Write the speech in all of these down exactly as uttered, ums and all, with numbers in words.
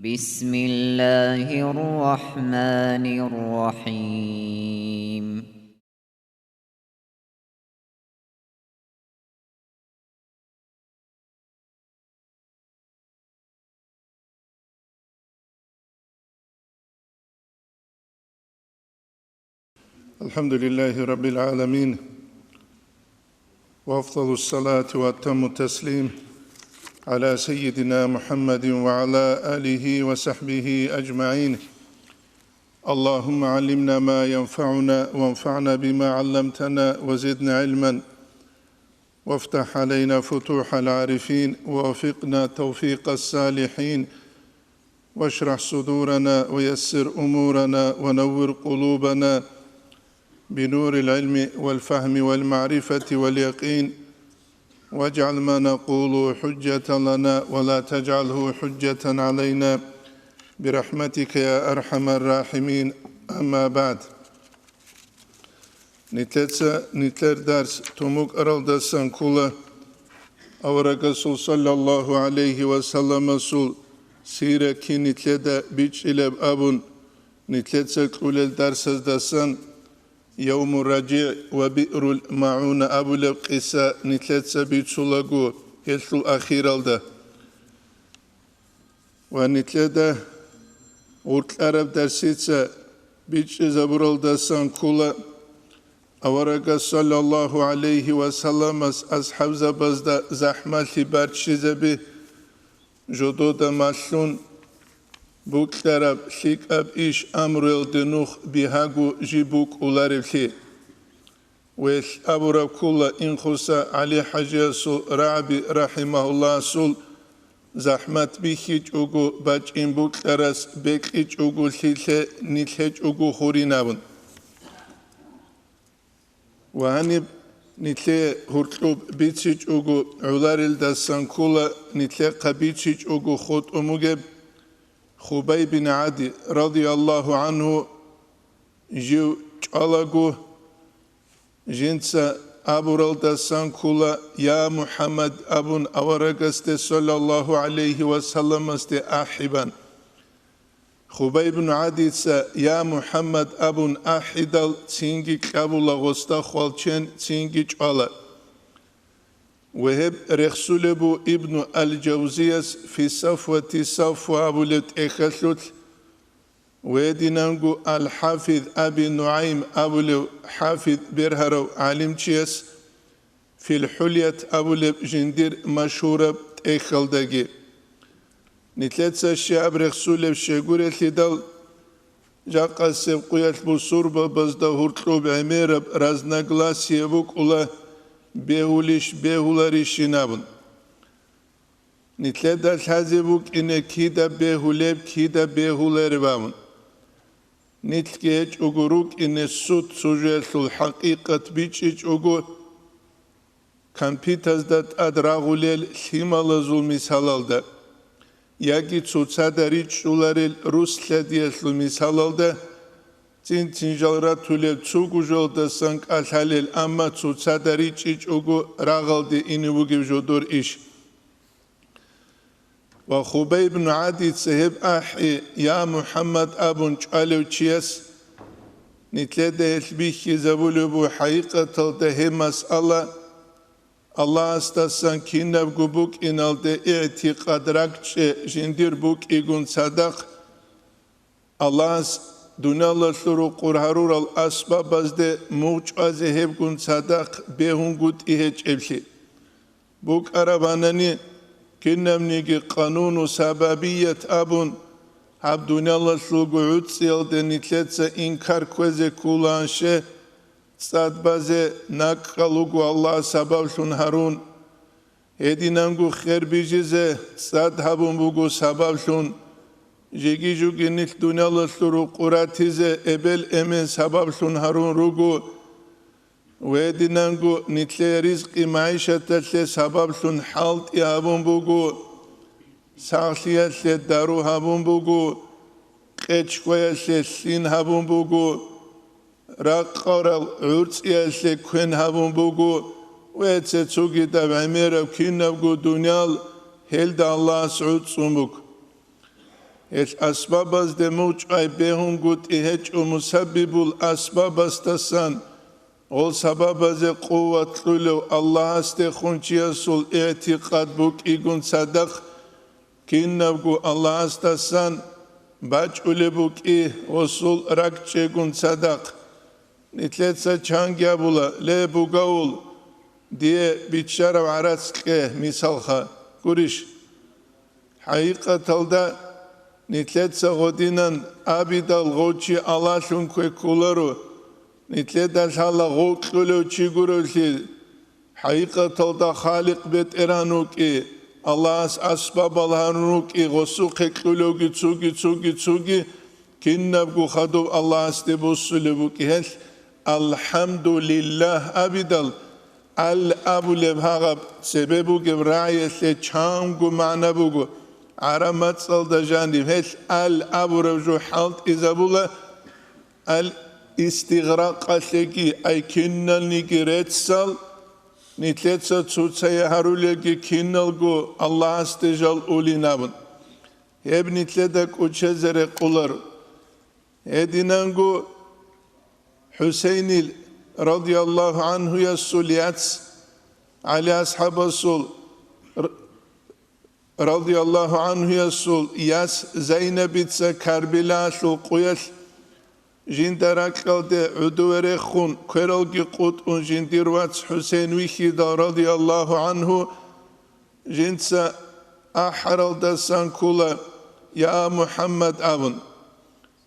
بسم الله الرحمن الرحيم. الحمد لله رب العالمين، وأفضل الصلاة وأتم التسليم على سيدنا محمد وعلى آله وصحبه أجمعين. اللهم علمنا ما ينفعنا وانفعنا بما علمتنا وزدنا علما، وافتح علينا فتوح العارفين، ووفقنا توفيق الصالحين، واشرح صدورنا، ويسر أمورنا، ونور قلوبنا بنور العلم والفهم والمعرفة واليقين، واجعل ما نقول حجة لنا، ولا تجعله حجة علينا، برحمتك يا أرحم الراحمين. أما بعد. Нилъеца нилъер дарс тун букӀаралдасан ккола, аварагасул саллаллагьу гӀалайгьи ва салламасул сира кин нилъеда бичӀчӀилеб абун, нилъеца кьулел дарсаздасан Явмур-РажигӀ ва Биърул-МагӀуна абулеб къиса нилъеца бицулаго гьелъул ахиралда. Ва нилъеда гъоркьараб дарсица бичӀчӀизабуралдасан ккола, аварагас саллаллагьу гӀалайгьи ва салламас асхӀабзабазда захӀмалъи барччизаби, жодода малъун букьараб лъикӀаб иш амруялде нух бигьаго жиб букӀулареблъи. Гьелъ абураб ккола Инхоса ГӀали-хӀажиясул рагӀаби рахӀимагьуллагьасул: «ЗахӀмат бихьичӀого бачӀин букьарас бекьичӀого лъилъе нилъ гьечӀого хурин», – абун. Ва гьаниб нилъее гьоркьоб бицичӀого гӀоларелдасан ккола нилъехъа бицичӀого хутӀун бугеб Хубай бин ГӀади, радияллагьу гӀангьу, жив чӀвалаго, жинца абуралдасан ккола: «Я МухӀаммад», – абун аварагасде саллаллагьу гӀалайгьи ва салламасде ахӀибан. Хубай ибн ГӀадица «Я МухӀаммад» абун ахӀидал, цинги кьабула гъосда хвалчен, цинги чӀвала. Ва гьеб рехсулеб бу Ибну Ал-Жавзияс «Фи Сафвати Сафва» абулеб тӀехьалъулъ, ва гьединанго Ал-ХӀафиз Аби НугӀайм абулев хӀафиз бергьарав гӀалимчияс «Фил ХӀулият» абулеб жиндир машгьураб тӀехьалдаги. Нилъеца щибаб рехсулеб щегурелъидал, жакъасеб къуялъ бусурбабазда гьоркьоб гӀемераб разногласие букӀула, бегьулищ бегьуларищин абун. Нилъеда лъазе букӀине кида бегьулеб, кида бегьулареб абун. Нилъги гьечӀого рукӀине суд-сужуялъул хӀакъикъат бичӀчӀичӀого, кампитазда тӀад рагъулел лъималазул мисалалда, яги цоцада ричӀчӀуларел рус лъадиялъул мисалалда, цин-цинжал ратулел цугу жолдасан кӀалъалел, амма цоцада ричӀчӀичӀого рагъалде ине бугеб жодор иш. Ва Хубай ибн ГӀадица гьеб ахӀи, «Я МухӀаммад» абун чӀвалев чияс нилъеда гьелъ бихьизабулеб бу хӀакъикъаталда гьеб масъала: Аллагьасдасан кинабго букӀиналде игӀтикъад ракӀчӀей жиндир букӀигун цадахъ, Аллагьас дуниялалъул рукъур гьарурал асбабазде мугъ чӀвазе гьебгун цадахъ бегьунгутӀи гьечӀеблъи. БукӀарабанани, кинабниги къануну сабабият абун, гьаб дуниялалъулго гӀуцӀиялде нилъеца инкар кквезе кколаанщи, цӀад базе накӀкӀал руго Аллагь сабаблъун гьарун. Гьединанго хер бижизе цӀад гьабун буго сабаблъун, жеги-жуги нилъ дуниялалъул рукъур ратизе эбел-эмен сабаблъун гьарун руго, ва гьединанго нилъее ризкъи-магӀишаталъе сабаблъун хӀалтӀи гьабун буго, сагълъиялъе дару гьабун буго, къечгоялъе лъин гьабун буго, ракъарал гӀурцӀиялъе квен гьабун буго ва цецугидаб гӀемераб кинабго дуниял гьелда Аллагьас гӀуцӀун буго. Гьел асбабазде мугъчӀвай бегьунгутӀи гьечӀо мусаббибул асбабасдасан, гъол сабабазе къуват кьулев Аллагьасдехун чиясул игӀтикъад букӀигун цадахъ, кинабго Аллагьасдасан бачӀулеб букӀи гъосул ракӀчӀегун цадахъ. Нилъеца чанги абула: «Ле, бугавул, дие биччараб гӀарац кье, мисалха», гурищ? ХӀакъикъаталда нилъеца гъодинан абидал гъов чи Аллагьлъун ккве кколаро, нилъеда лъала гъов кьулев чи гуравлъи. ХӀакъикъаталда Халикъ БетӀергьан вукӀи, Аллагьас асбабал гьарун вукӀи, гъосухъе кьулевги цуги, цуги, цуги, кинабго хадуб Аллагьасде буссулеб букӀи гьелъ. «АлхӀамдулиллагь» абидал, «ал» абулеб гьагъаб цебе бугеб рагӀиялъе чанго магӀна буго, гӀараб мацӀалда жаниб гьелъ «ал» абураб жо хӀалтӀизабула, «ал-истигъракъалъеги», ай киналниги реццал, нилъеца цоцае гьарулелги киналго Аллагьасде жал улин абун. Гьеб нилъеда кӀучезе рекъоларо. Гьединанго ХӀусейнил, радияллагьу гӀанхуясул яц, ГӀали асхӀабасул, р-, радияллагьу гӀанхуясул яс Зайнабица Карбилаялъул къуялъ жинда ракьалде гӀодове рехун, квералги къутӀун жиндир вац ХӀусейн вихьидал, радияллагьу гӀанху, жинца ахӀаралдасан ккола: «Я МухӀаммад», – абун.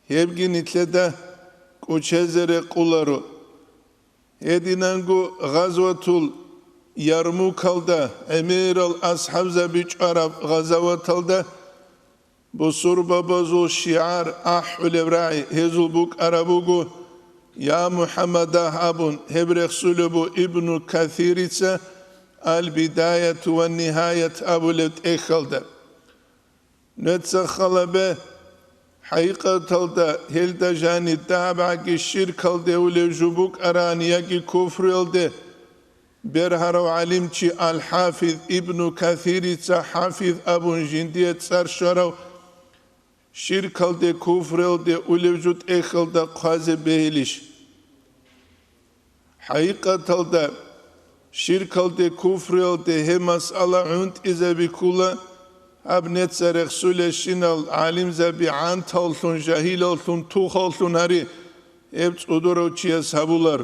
Гьебги нилъеда кӀучезе рекъоларо. Гьединанго гъазватул Ярмукалда, гӀемерал асхӀабзаби чӀвараб гъазаваталда, бусурбабазул шигӀар ахӀулеб рагӀи гьезул букӀараб буго: «Я МухӀаммадагь», – абун, гьеб рехсулеб бу Ибну Касирица «Ал-Бидаят ва Нигьаят» абулеб тӀехьалда. Нуца халабе, хӀакъикъаталда гьелда жани дагьабгӀаги ширкалде улев жо букӀарани яги куфруялде, бергьарав гӀалимчи Ал-ХӀафиз Ибну Касирица ХӀафиз абун жиндие цӀар щварав, ширкалде, куфруялде улев жо тӀехьалда хъвазе бегьилищ? ХӀакъикъаталда, ширкалде, куфруялде гьеб масъала гӀунтӀизаби ккола, гьаб нуца рехсулелщинал гӀалимзаби гӀанталлъун, жагьилаллъун, тухаллъун гьари, гьеб цӀудурав чияс гьабулар.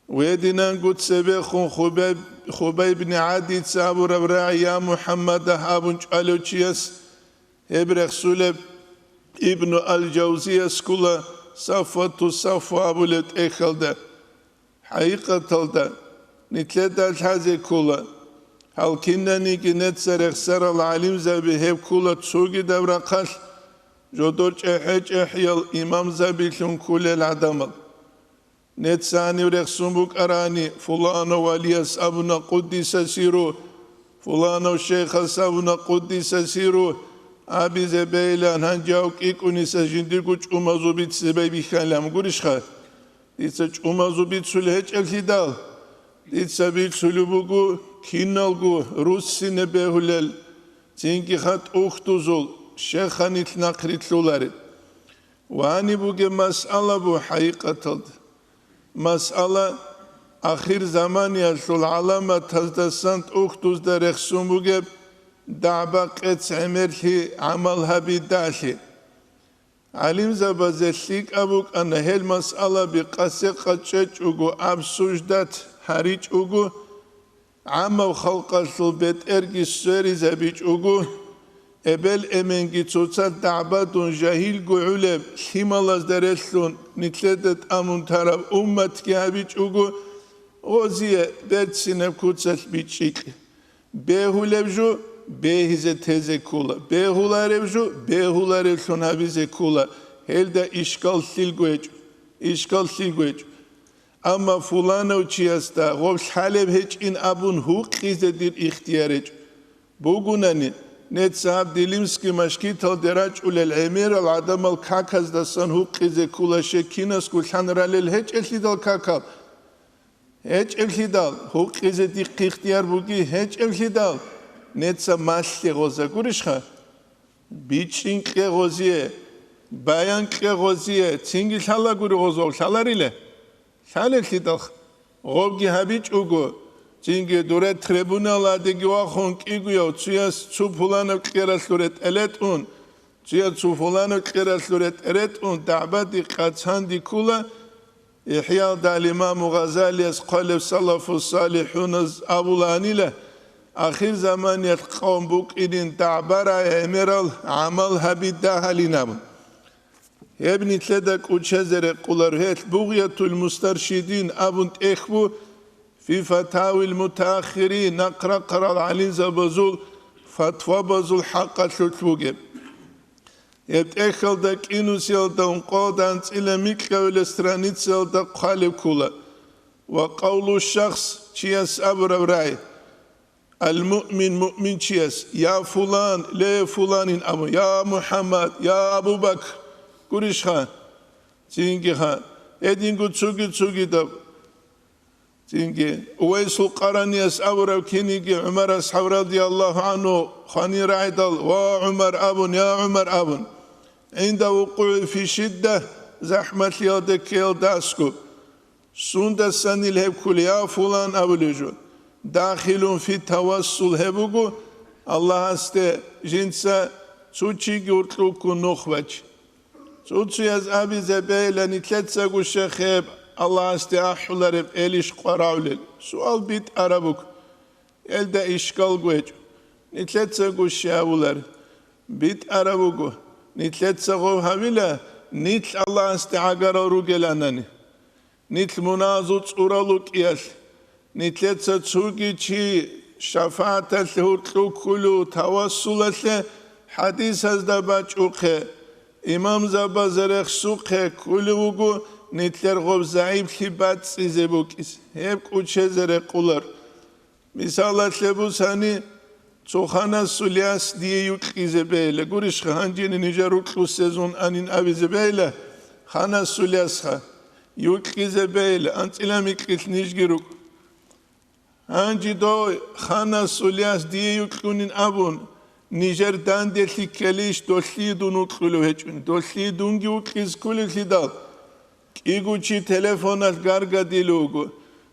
Гьединанго цебехун Хубай-, Хубай ибн ГӀадица абураб рагӀи «Я МухӀаммадагь» абун чӀвалев чияс, гьеб рехсулеб Ибну Ал-Жавзияс ккола «Сафвату Сафва» абулеб тӀехьалда. ХӀакъикъаталда, нилъеда лъазе ккола, гьал кинаниги нуца рехсарал гӀалимзаби гьеб ккола цогидаб рахъалъ, жодор чӀехӀе-чӀехӀиял имамзабилъун кколел гӀадамал. Нуца гьанив рехсун букӀарани, фуланав валияс абуна къуддиса сиру, фуланав шейхас абуна къуддиса сиру, абизе бегьилан гьанже гьав кӀикӀуниса жиндирго чӀумазул бицизе байбихьанилан гурищха? Дица чӀумазул бицулеб гьечӀеблъидал, дица бицулеб буго киналго руссине бегьулел, цинги хатӀ ухдузул, щеханилъ нахърилълъуларел. Вани бугеб масъала бу хӀакъикъаталда. Масъала ахир заманиялъул гӀаламатаздасан тӀухьдузда рехсун бугеб дагӀба-къец гӀемерлъи гӀамал гьабидалъи. ГӀалимзабазе лъикӀаб букӀана гьел масъалаби къасе-къачӀечӀого, аб суждат гьаричӀого, гӀаммав халкъалъул бетӀерги сверизабичӀого, эбел-эменги цоцалъ дагӀбадун жагьилго гӀулеб лъималазда релълъун нилъеда тӀамун тараб умматги гьабичӀого, гъозие берцинаб куцалъ бичӀчӀикье. Бегьулеб жо бегьизе тезе ккола, бегьулареб жо бегьулареблъун гьабизе ккола, гьелда ишкал лъилго гьечӀо, ишкал лъилго гьечӀо. Амма фуланав чиясда гъоб лъалеб гьечӀин абун гьукъизе дир ихтияр гьечӀо. Бугунани, нуца гьаб Делимский машгиталде рачӀулел гӀемерал гӀадамал каказдасан гьукъизе ккола, щай кинасго лъан ралел гьечӀелъидал какал. ГьечӀеблъидал, гьукъизе дихъ ихтияр буги гьечӀеблъидал, нуца малъе гъоза гурищха? БичӀчӀин кье гъозие, баян кье гъозие, цинги лъалагури гъозов, лъаларила. Лъалелъидал гъобги гьабичӀого, цинги дуре трибуналадеги вахун кӀигояв цуяс цу пуланаб кьералъуре тӀелетӀун, цуяс цу пуланаб кьералъуре тӀеретӀун дагӀбади къацанди ккола. ИхӀяалда ал-Имаму Гъазалияс хъвалеб салафу-салихӀуназ абулаанила, ахирзаманиялъ къавм букӀинин дагӀбарай гӀемерал гӀамал гьаби дагьалин абун. Гьеб нилъеда кӀучезе рекъолар гьелъ Бугъятул Мустаршидин абун тӀехь бу, фи фатавил мутаахирин, нахърахъарал гӀалимзабазул фатвабазул хӀакъалъулъ бугеб. Гьеб тӀехьалда кӀинусиялда ункъоялда анцӀила микьавила страницаялда хъвалеб ккола: «Ва къавлу шахс», чияс абураб рай, «ал-муъмин», муъминчияс, «я фулан, ле фуланин», абун, «я МухӀаммад, я Абу Бакр», гурищха? Цинги ха, гьединго цуги-цугидаб. Цинги Увайсул Къараниялъ абураб киниги ГӀумар асхӀаб радияллагьу гӀанху хванин рагӀидал, «ва ГӀумар», абун, «я ГӀумар», абун. «ГӀинда вукъугӀи фи шидда», захӀмалъиялда ккеялдасго. Сундасанил гьеб кколеб, «я фулан», абулеб жо. «Дахилун фи тавассул», гьеб буго Аллагьасде жинца цо чиги гьоркьуккун нух бач. Цо-цояз абизе бегьила нилъецаго, щай гьеб Аллагьасде ахӀулареб элищ къваригӀулел? Суал битӀараб буго. Элда ишкалго гьечӀо. Нилъецаго щай абулар? БитӀараб буго. Нилъеца гъов гьавила, нилъ Аллагьасде гӀагарал ругеланани. Нилъ мунагьазул цӀурал рукӀиялъ, нилъеца цоги чи шафагӀаталъе гьоркьуккулев тавассулалъе хӀадисазда бачӀухъе, имамзабазе рехсухъе кколев вуго нилъер гъоб загӀиплъи бацӀцӀизе букӀизе, гьеб кӀучезе рекъолар. Мисалалъе бусани, цо ханасул яс дие юкьизе бегьила, гурищха, гьанжеги нижер рукьусезун анин абизе бегьила, ханасул ясха, юкьизе бегьила, анцӀила микьилъ нижги рукӀ. Гьанже дой ханасул яс дие юкьунин абун, нижер данделъи ккелищ долъие дун вукьулев гьечӀони, долъие дунги вукьизе кколелъидал? КӀиго чи телефоналъ гаргадилев вуго.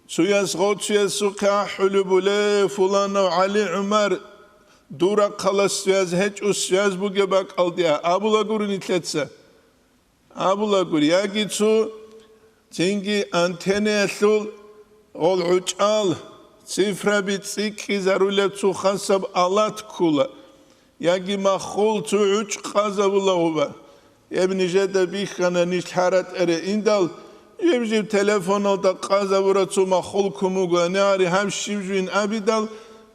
Цуяс гъоцуясухъе ахӀулеб буго: «Ле, фуланав ГӀали, ГӀумар, дур рахъалъ связь гьечӀо, связь бугеб бакӀалде а», абулагури нилъеца. Абулагури, яги цо цинги антеннаялъул гъол гӀучӀал цифраби цӀикӀкӀизарулеб цо хасаб алат ккола. Яги маххул цо гӀучӀ къазабула гъуба. Гьеб нижеда бихьана ниж лъаратӀаре индал, жиб-жиб телефоналда къазабура цо маххул кумугани гьари гьаб щиб жуин абидал,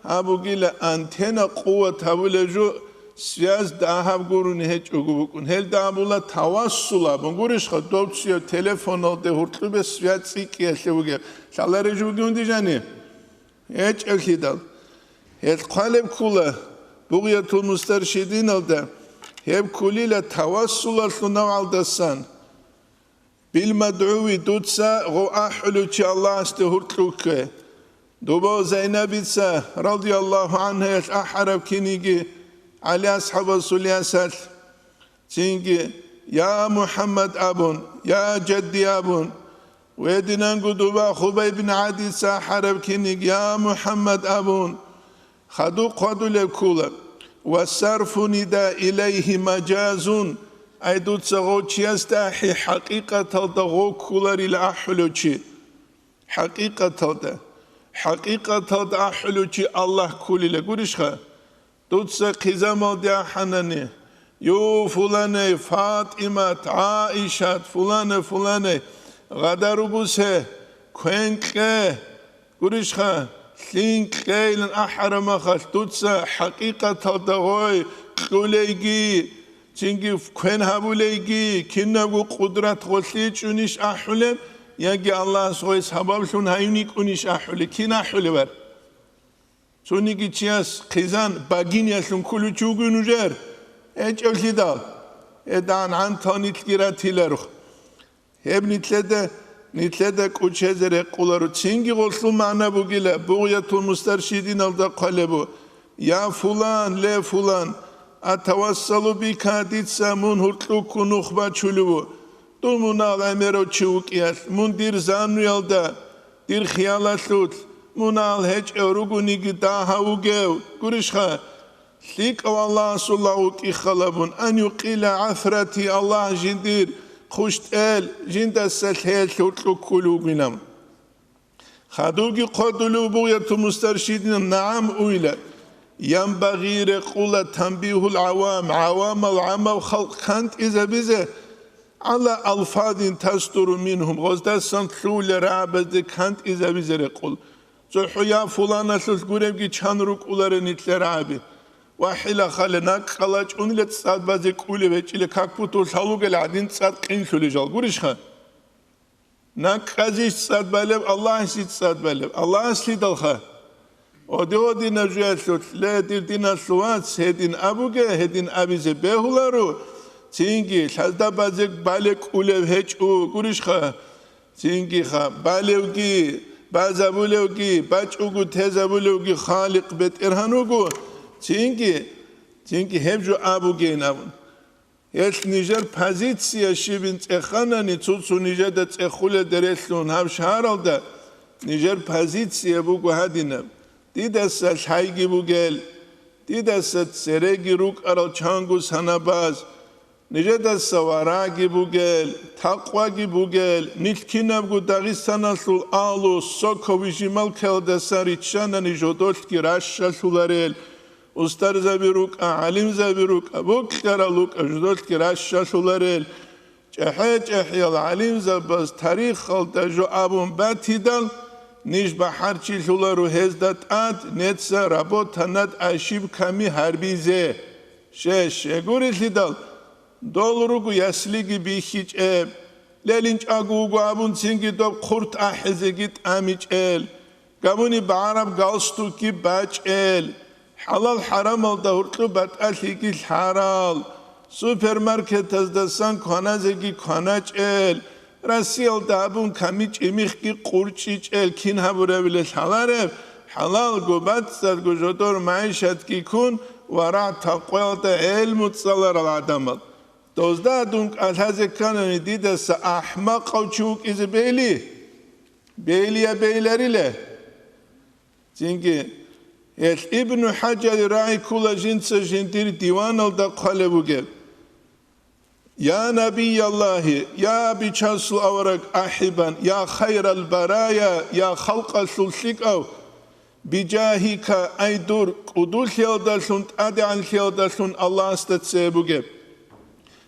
гьаб бугила антенна къуват гьабулеб жо, связь дагьаб гурони гьечӀого букӀун. Гьелда абула тавассул абун, гурищха, дов цояв телефоналде гьоркьубе связь цӀикӀкӀиялъе вугеб. Лъалареб жо бугевунди жани? ГьечӀеблъидал. Гьелъ хъвалеб ккола, Бугъятул Мустаршидиналда, гьеб кколила тавассулалъул навгӀалдасан. БилмадгӀуви, дуца гъов ахӀулев чи Аллагьасде гьоркьухъе. Доба Зайнабица, радияллагьу гӀангьаялъ, ахӀараб киниги ГӀали асхӀабасул ясалъ. Цинги, «Я МухӀаммад», абун, «Я жадди», абун, гьединанго доба Хубай бин ГӀадица ахӀараб киниги, «Я МухӀаммад», абун, хадуб хъвадулеб ккола: «Ва сарфу нида илайгьи мажазун», ай дуца гъов чиясда ахӀи, хӀакъикъаталда гъов кколарила ахӀулев чи. ХӀакъикъаталда, хӀакъикъаталда ахӀулев чи Аллагь кколила, гурищха? Дуца хъизамалде ахӀанани: «Ю, фуланай, ФатӀимат, ГӀаишат, фуланай, фуланай, гъадару бусе, квен кье, гурищха, лъин кьейилан», ахӀараб махалъ, дуца хӀакъикъаталда гъой кьулейги, цинги квен гьабулейги, кинабго къудрат гъолъичӀунищ ахӀулеб, яги Аллагьас гъой сабаблъун гьаюн йикӀунищ ахӀулеб? Кин ахӀулеб гьар? Цониги чияс хъизан багиниялъун кколев чи вугев нужер? ГьечӀеблъидал, гьедагӀан гӀантал нилъги ратиларо. Гьеб нилъеда, нилъеда кӀучезе рекъоларо. Цинги гъолъул магӀна бугила, Бугъятул Мустаршидиналда хъвалеб бу: «Я фулан, ле фулан, «Атавассалу бика», дица мун гьуркьукку нух бачулев ву, дун мунагьал гӀемерав чи вукӀиялъ, мун дир зануялда, дир хиялалъулъ, мунагьал гьечӀев ругониги дагьав вугев, гурищха? ЛъикӀав Аллагьасул лагъ вукӀи халабун, ан юкъила гӀафрати, Аллагь жиндир хъущтӀел, жиндаса лъеялъ гьуркьуккулев вугилан. Хадубги хъодулев бугъ я тумустарщидин, нагӀам уйла. Ямбагъи рекъула танбихьул гӀавам, гӀавамал гӀамав халкъ кантӀизабизе, гӀала алфазин тасдуру мингьум, гъоздасан лъугьулел рагӀабазде кантӀизабизе рекъул. ЦохӀо я фуланалъулъ гуребги чан рукӀуларел нилъер рагӀаби. ВахӀила хале накӀкӀала чӀунила цӀад базе кӀулев гьечӀила как будто лъалугел гӀадин цӀад къинлъулел жал гурищха? НакӀкӀазищ цӀад балеб, Аллагьасищ цӀад балеб? Аллагьаслъидалха. Оде-одинаб жуялъулъ, ле, дир диналъул вац, гьедин абуге, гьедин абизе бегьуларо, цинги лъазда базе бале кӀулев гьечӀо гурищха? Цинги ха, балевги, базабулевги, бачӀого тезабулевги Халикъ БетӀергьан вуго, цинги, цинги гьеб жо абугейин абун. Гьелъ нижер позиция щибин цӀеханани, цо-цо нижеда цӀехулел дерелъун гьаб шагьаралда нижер позиция буго гьадинаб: дидаса лъайги бугел, дидаса цереги рукӀарал чанго санабаз, нижедаса вараги бугел, такъваги бугел, нилъ кинабго Дагъистаналъул агьлу Соко Вижималкаялдасан риччанани жодолъги ращалъуларел, устарзаби рукӀа, гӀалимзаби рукӀа, бокьарал рукӀа, жодолъги ращалъуларел, чӀехӀе-чӀехӀиял гӀалимзабаз тарихалда жо абун батидал, ниж бахӀарчилъуларо гьезда тӀад, неца работанад ошибками гьарбизе. Щай, щай гурелъидал, дол руго яслиги бихьичӀеб, лелинчӀаго вуго абун цинги доб хъурт ахӀизеги тӀамичӀел, габуни багӀараб галстукги бачӀел, хӀалал-хӀарамалда гьуркьу батӀалъиги лъарал, супермаркетаздасан кваназеги кваначӀел, Россиялда абун ками-чӀимихги къурчӀичӀел кин гьабурабилел лъалареб, хӀалалго, бацӀцӀадго жодор магӀишатги ккун ва рагӀ-такъваялда гӀелму цӀаларал гӀадамал. Дозда дун кӀалъазе кканани дидаса ахӀмакъав чи вукӀизе бейли? Бейли я бейларила? Цинги, гьелъ Ибну ХӀажари рагӀи ккула жинца жиндир диваналда хъвалеб бугеб: «Я Набияллагьи, я Бичасул авараг ахӀибан, я хайрал барая, я халкъалъул лъикӀав, бижагьика, ай дур кӀудулъиялдалъун, тӀадегӀанлъиялдалъун Аллагьасда цебе бугеб».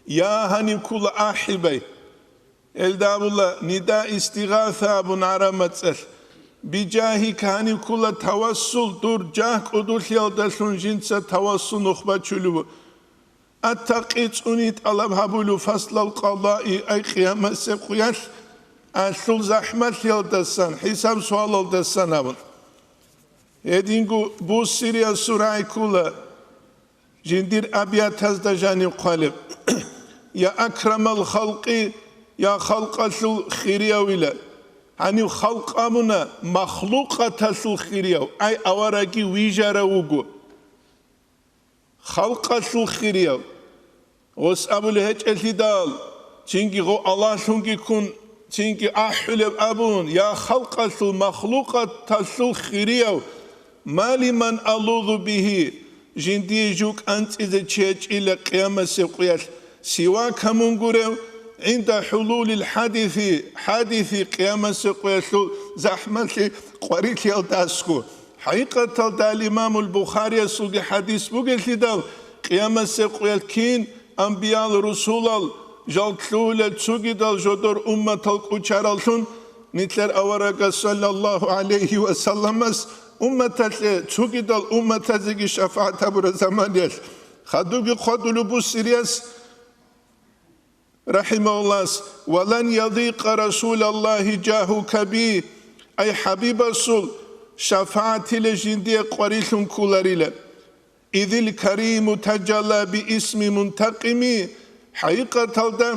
Я гьанив ккула ахӀибай. Элда абула нида истигъаса абун гӀараб мацӀалъ. Бижагьика гьанив ккула тавассул, дур жагь кӀудулъиялдалъун жинца тавассул нух бачулев ву. Аттакъи цӀуни тӀалаб гьабулев фаслал къадаи, ай къиямасеб къуялъ, алъул захӀмалъиялдасан, хӀисаб-суалалдасан абун. Гьединго Бусириялъул рагӀи ккула. Жиндир абиятазда жанив хъвалеб: «Я акрамал халкъи, я халкъалъул хириявила». Гьанив халкъ абуна, махлукъаталъул хирияв, ай авараги вижарав вуго. Халкъалъул хирияв. Гъос абулеб гьечӀелъидал, цинги гъо Аллагьлъунги ккун, цинги ахӀулеб абун, я халкъалъул, махлукъаталъул хирияв, ма ли ман алузу бигьи, жиндие жив кӀанцӀизе чи гьечӀила къиямасеб къуялъ, сивака мун гурев, гӀинда хӀулулил хӀадиси, хӀадиси къиямасеб къуялъул захӀмалъи къварилъиялдасго. ХӀакъикъаталда ал-Имамул Бухариясулги хӀадис бугелъидал, къиямасеб къуялъ кин, анбиял-русулал, жал лъугьулел цогидал жодор умматал кӀочараллъун, нилъер аварагас саллаллагьу гӀалайгьи ва салламас умматалъе цогидал умматазеги шафагӀат гьабураб заманиялъ, хадубги хъвадулеб Бусирияс, рахӀимагьуллагь: «Ва лан ядикъа Расулаллагьи жагьука би», ай ХӀабибасул шафагӀатила жиндие къварилъун кколарила. «Изил кариму тажалла би исми мунтакъими», хӀакъикъаталда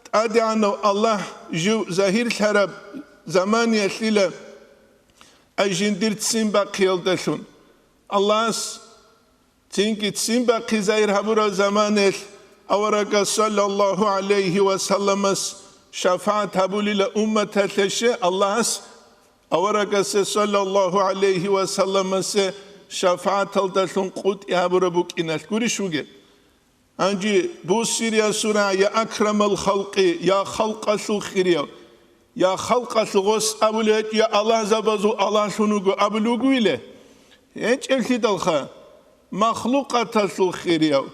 ТӀадегӀанав Аллагь жив загьирлъараб заманиялъила, ай жиндир ццин бахъиялдалъун. Аллагьас Цинги ццин бахъи загьир гьабураб заманаялъ аварагас саллаллагьу гӀалайгьи ва салламас шафагӀат гьабулила умматалъе, щай Аллагьас аварагасе саллаллагьу гӀалайгьи ва салламасе шафагӀаталдалъун къутӀи гьабураб букӀиналъ гурищ бугеб? Гьанже буссирия сура: «Я акрамал халкъи», я халкъалъул хирияв, я халкъалъул гъос абулеб гьечӀо, я Аллагьзабазул Аллагьлъун вуго абулеб бугойила? ГьечӀеблъидалха, махлукъаталъул хирияв.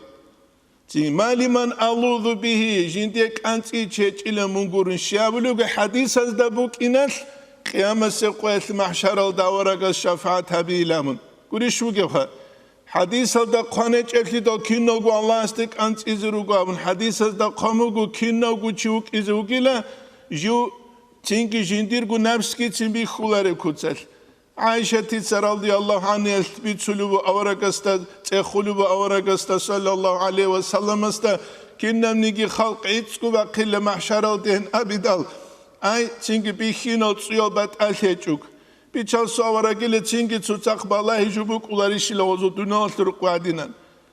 Ци, «Ма ли ман алузу бигьи», жинде кӀанцӀи чечӀила мун гурун, щай абулеб буго хӀадисазда букӀиналъ, къиямасеб къоялъ махӀшаралда аварагас шафагӀат гьабейилан абун. Гурищ бугебха? ХӀадисалда хъван гьечӀеблъидал киналго Аллагьасде кӀанцӀизе руго абун, хӀадисазда хъван буго кинавго чи вукӀизе вугила, жив цинги жиндирго напсгицин бихьулареб куцалъ. ГӀайшатица радияллагьу гӀангьаялъ бицулеб буго аварагасда, цӀехулеб буго аварагасда, саллаллагьу гӀалайгьи ва салламасда, кинабниги халкъ гӀицӀго бахъила махӀшаралдехун абидал, ай, цинги бихьинал цӀуял батӀалъи гьечӀого. Бичасул аварагила цинги цоцахъ балагьи жо букӀуларищила гъозул дуниялалъул рукъу гӀадинан.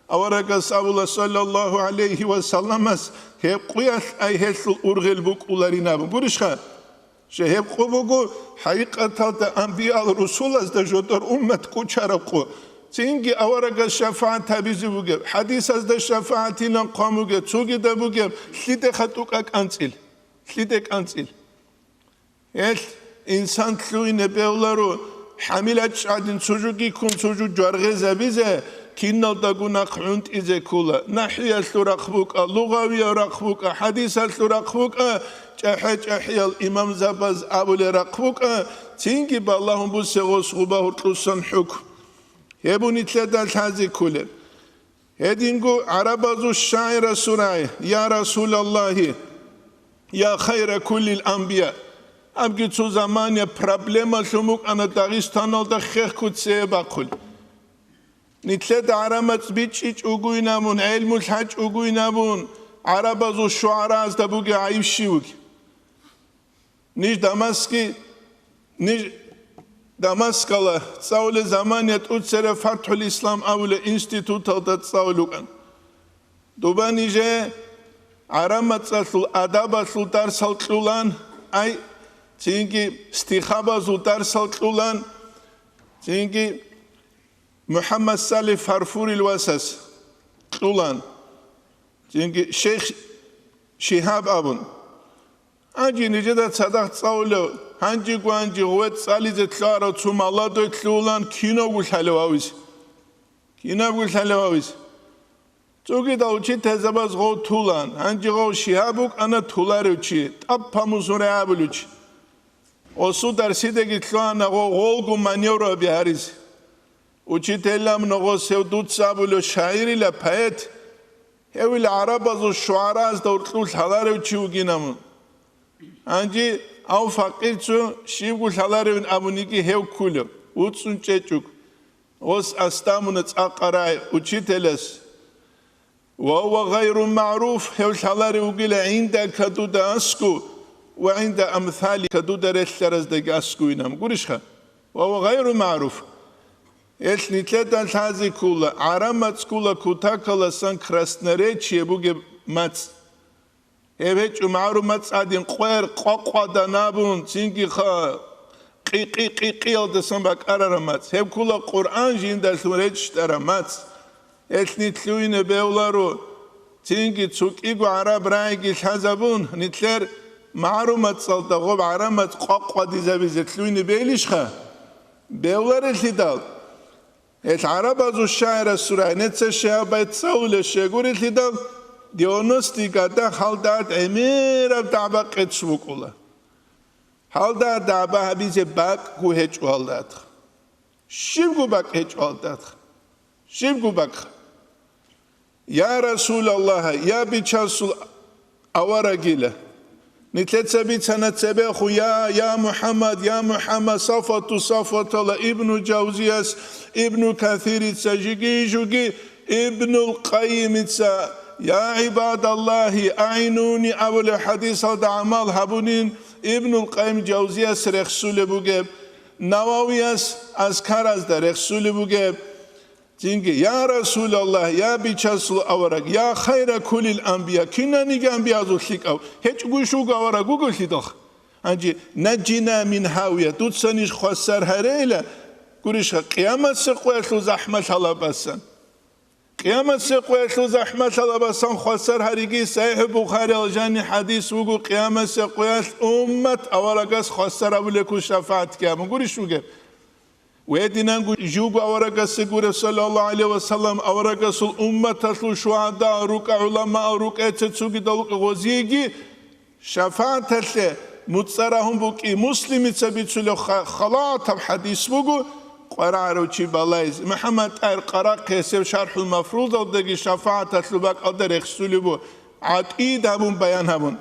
Аварагас абула, саллаллагьу гӀалайгьи ва салламас, гьеб къуялъ ай гьелъул ургъел букӀуларин абун. Гурищха? Щай гьеб къо буго хӀакъикъаталда анбиял-русулазда жодор уммат кӀочараб къо. Цинги аварагас шафагӀат гьабизе бугеб, хӀадисазда шафагӀатилан хъван бугеб, цогидаб бугеб, лъиде хатӀукӀа кӀанцӀил? Лъиде кӀанцӀил? Гьелъ инсан лъугьине бегьуларо, хӀамилат чӀадин цо жуги ккун цо жу жваргъезабизе, киналдаго нахъ гӀунтӀизе ккола. НахӀвиялъул рахъ букӀа, лугъавиял рахъ букӀа, хӀадисалъул рахъ букӀа, чӀахӀи-чӀахӀиял имамзабаз абулел рахъ букӀа, цинги балагьун бусе гъос гъуба гьоркьусан хӀукму. Гьеб нилъеда лъазе кколеб. Гьединго гӀарабазул шагӀирас абурай: «Я Расулаллагьи, я хайра куллил анбия». Абги цо замане проблемалъун букӀана Дагъистаналда хехго цее бахъулеб. Нилъеда гӀараб мацӀ бичӀчӀичӀого абун, гӀелму лъачӀого абун, гӀарабазул шугӀаразда бугеб гӀайиб щиб бугеб? Ниж Дамаски-, ниж Дамаскалда цӀалулел замане тӀоцераб ФатхӀул Ислам абулеб институталда цӀалулел рукӀана. Доба нижее гӀараб мацӀалъул адабалъул дарсал кьолан, ай, цинги стихабазул дарсал кьолан, цинги МухӀаммад Салих Фарфурил васас кьолан, цинги шейх Шигьаб абун. Гьанже нижеда цадахъ цӀалулев, гьанжего гьанже гъуве цӀализе лъугьарав цо молодой лъугьулан кинавго лъалев гьавизе. Кинавго лъалев гьавизе. Цогидал учительзабаз гъов тулан, гьанже гъов Шигьаб вукӀана туларев чи, тӀад Памусуре абулев чи. Гъосул дарсидаги лъугьана гъов гъолго маневр гьабизе гьаризе. Учитель абуна гъос: «Гьев дуца абулев шагӀирила, поэт, гьевила гӀарабазул шугӀаразда гьоркьов лъаларев чи вугин», – абун. Гьанже гьав факъир цо щибго лъаларевин абуниги гьев кколев, вуцӀцӀун чӀечӀого. Гъос асдамуна цӀакъ рагӀи учителас. «Ва гьува гъайру магӀруф», гьев лъаларев вугила гӀиндака дуда аскӀов ва гӀинда амсалика дуда релълъараздаги аскӀовин абун. Гурищха? «Ва гьува гъайру магӀруф». Гьелъ нилъеда лъазе ккола, гӀараб мацӀ ккола кутакаласан Красноречие бугеб мацӀ. Гьеб гьечӀо магӀарул мацӀ гӀадин къвер къвакъвадан абун, цинги ха-, къи-къи-къи-къиялдасан бакӀарараб мацӀ. Гьеб ккола Къуръан жиндалъун речӀчӀараб мацӀ. Гьелъ нилъ лъугьине бегьуларо, цинги цо кӀиго гӀараб рагӀиги лъазабун, нилъер магӀарул мацӀалда гъоб гӀараб мацӀ къвакъвадизабизе лъугьине бегьилищха? Бегьуларелъидал. Гьел гӀарабазул шагӀирас абурай, нижеца щай гьаб байт цӀалулеб щай гурелъидал, девяностые года гьалда гӀемераб дагӀба къечӀ букӀуна. Гьалда дагӀба гьабизе бакӀго гьечӀо гьалда. Щибго бакӀ гьечӀо гьалда. Щибго бакӀ. Я Расулаллагь, я Бичасул аварагила. Нилъеца бицана цебехун: «Я, я МухӀаммад, я МухӀаммад», Сафату Сафатала Ибну Жавзияс, Ибну Касирица, жиги-жуги Ибнул Къайимица, «Я гӀибадаллагьи, агӀинуни» абулеб хӀадисалда гӀамал гьабунин Ибнул Къайим Жавзияс рехсулеб бугеб, Нававияс Азкаразда рехсулеб бугеб. Цинги: «Я Расулаллагь, я Бичасул авараг, я хайра кулил анбия, кинаниги анбиязул лъикӀав, гьечӀогойищ вуго авараг вугевлъидалха? Гьанже наджина мин гьавия, дуца ниж хвасар гьарейила, гурищха, къиямасеб къоялъул захӀмалъалабасан». Къиямасеб къоялъул захӀмалъалабасан хвасар гьариги, СахӀихӀ Бухариял жаниб хӀадис вуго, къиямасеб къоялъ уммат аварагас хвасар гьабулеб ккун шафагӀатги гьабун гурищ вугеб? Гьединанго живго аварагасе гуреб, саллаллагьу гӀалайгьи ва саллам, аварагасул умматалъул шугьадаал рукӀа, гӀуламаал рукӀа, цо-цогидал рукӀа гъозиеги шафагӀаталъе муцӀа рагьун букӀи. Муслимица бицулеб ха-, халатаб хӀадис буго, къварагӀарав чи балайзе. МухӀаммад ТӀагьир Къарахъи гьесев ШархӀул Мафрузалдаги шафагӀаталъул бакӀалда рехсулеб буго, гӀатӀид гьабун, баян гьабун.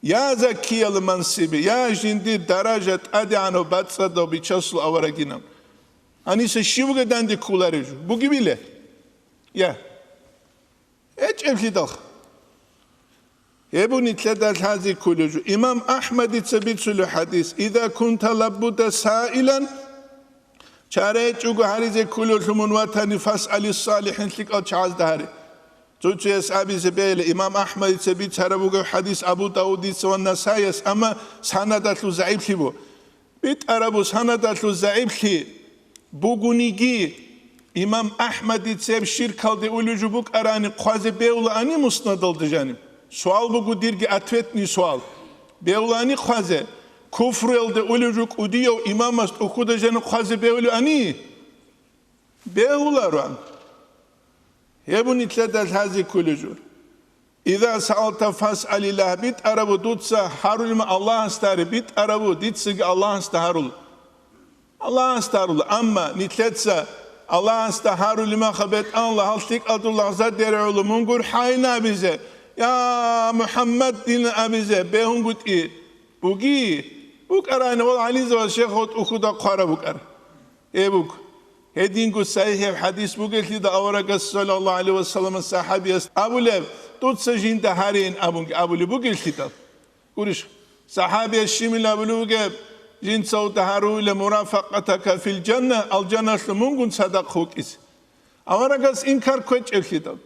Я закиял мансиби, я жиндир даража тӀадегӀанав бацӀцӀадав Бичасул аварагинав. Гьаниса щив вугев данде кколарев жо? Бугевиле? Я. ГьечӀеблъидалха. Гьеб нилъеда лъазе кколев жо. Имам АхӀмадица бицулев хӀадис: «Иза кунта лаббуда саилан», чара гьечӀого гьаризе кколевлъун мун ватани, «фасъали салихӀин», лъикӀал чагӀазда гьаре. Цо-цояс абизе бегьила, имам АхӀмадица бицараб бугеб хӀадис Абу Давудица ва Насаияс, амма санадалъул загӀиплъи бу. БитӀарабу санадалъул загӀиплъи бугониги, имам АхӀмадицеб ширкалде улев жо букӀарани хъвазе бегьулаани муснадалда жаниб? Суал буго дирги, ответный суал. Бегьулаани хъвазе? Куфруялде улев жо кӀудияв имамас тӀухьуда жаниб хъвазе бегьулаани? Бегьулароан. Гьеб нилъеда лъазе кколев жо. «Иза саалта фасъалиллагь», битӀарабу дуца гьарулема Аллагьасда гьаре, битӀарабу дицаги Аллагьасда гьарул. Аллагьасда гьарул, амма нилъеца Аллагьасда гьарулемаха бетӀанла гьал лъикӀалдул лагъзадерагӀула мун гурхӀайин абизе, я МухӀаммад дин абизе бегьунгутӀи буги, букӀарайна вал гьализавал шехъо тӀухьуда хъвараб букӀар. Гьеб буго. Гьединго сахӀихӀ хӀадис бугелъида аварагас, саллаллагьу гӀалайгьи ва саллам, сахӀабияс абулеб: «Дуца жинда гьарейин», абунги абулеб бугелъидал. Гурищ, сахӀабияс щибил абулеб бугеб: «Жинца уда гьаруйла мурафакъатака фил жанна, алжаналъув мунгун цадахъ вукӀизе». Аварагас инкар кквечӀеблъидал.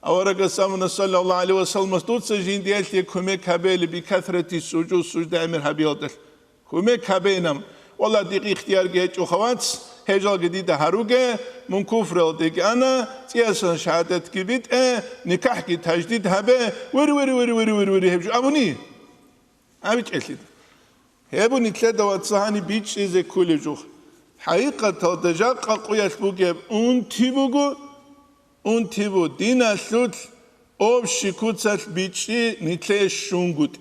Аварагас абуна, саллаллагьу гӀалайгьи ва салламас: «Дуца жиндиялъе кумек гьабейли бикасрати сужуд, сужда гӀемер гьабиялдалъ». Кумек гьабейилан, валлагь, дихъ ихтиярги гьечӀоха, вац, гьежалги дида гьаруге, мун куфруялдеги ана, цӀиясан шагьадатги битӀе, никахӀги таждид гьабе, вири, вири, гьеб жо абуни? АбичӀелъид. Гьеб нилъеда, вацал, гьаниб бичӀчӀизе кколев жо. ХӀакъикъаталда жакъа къуялъ бугеб унти буго, унти бу диналъулъ общий куцалъ бичӀчӀи нилъее щунгутӀи.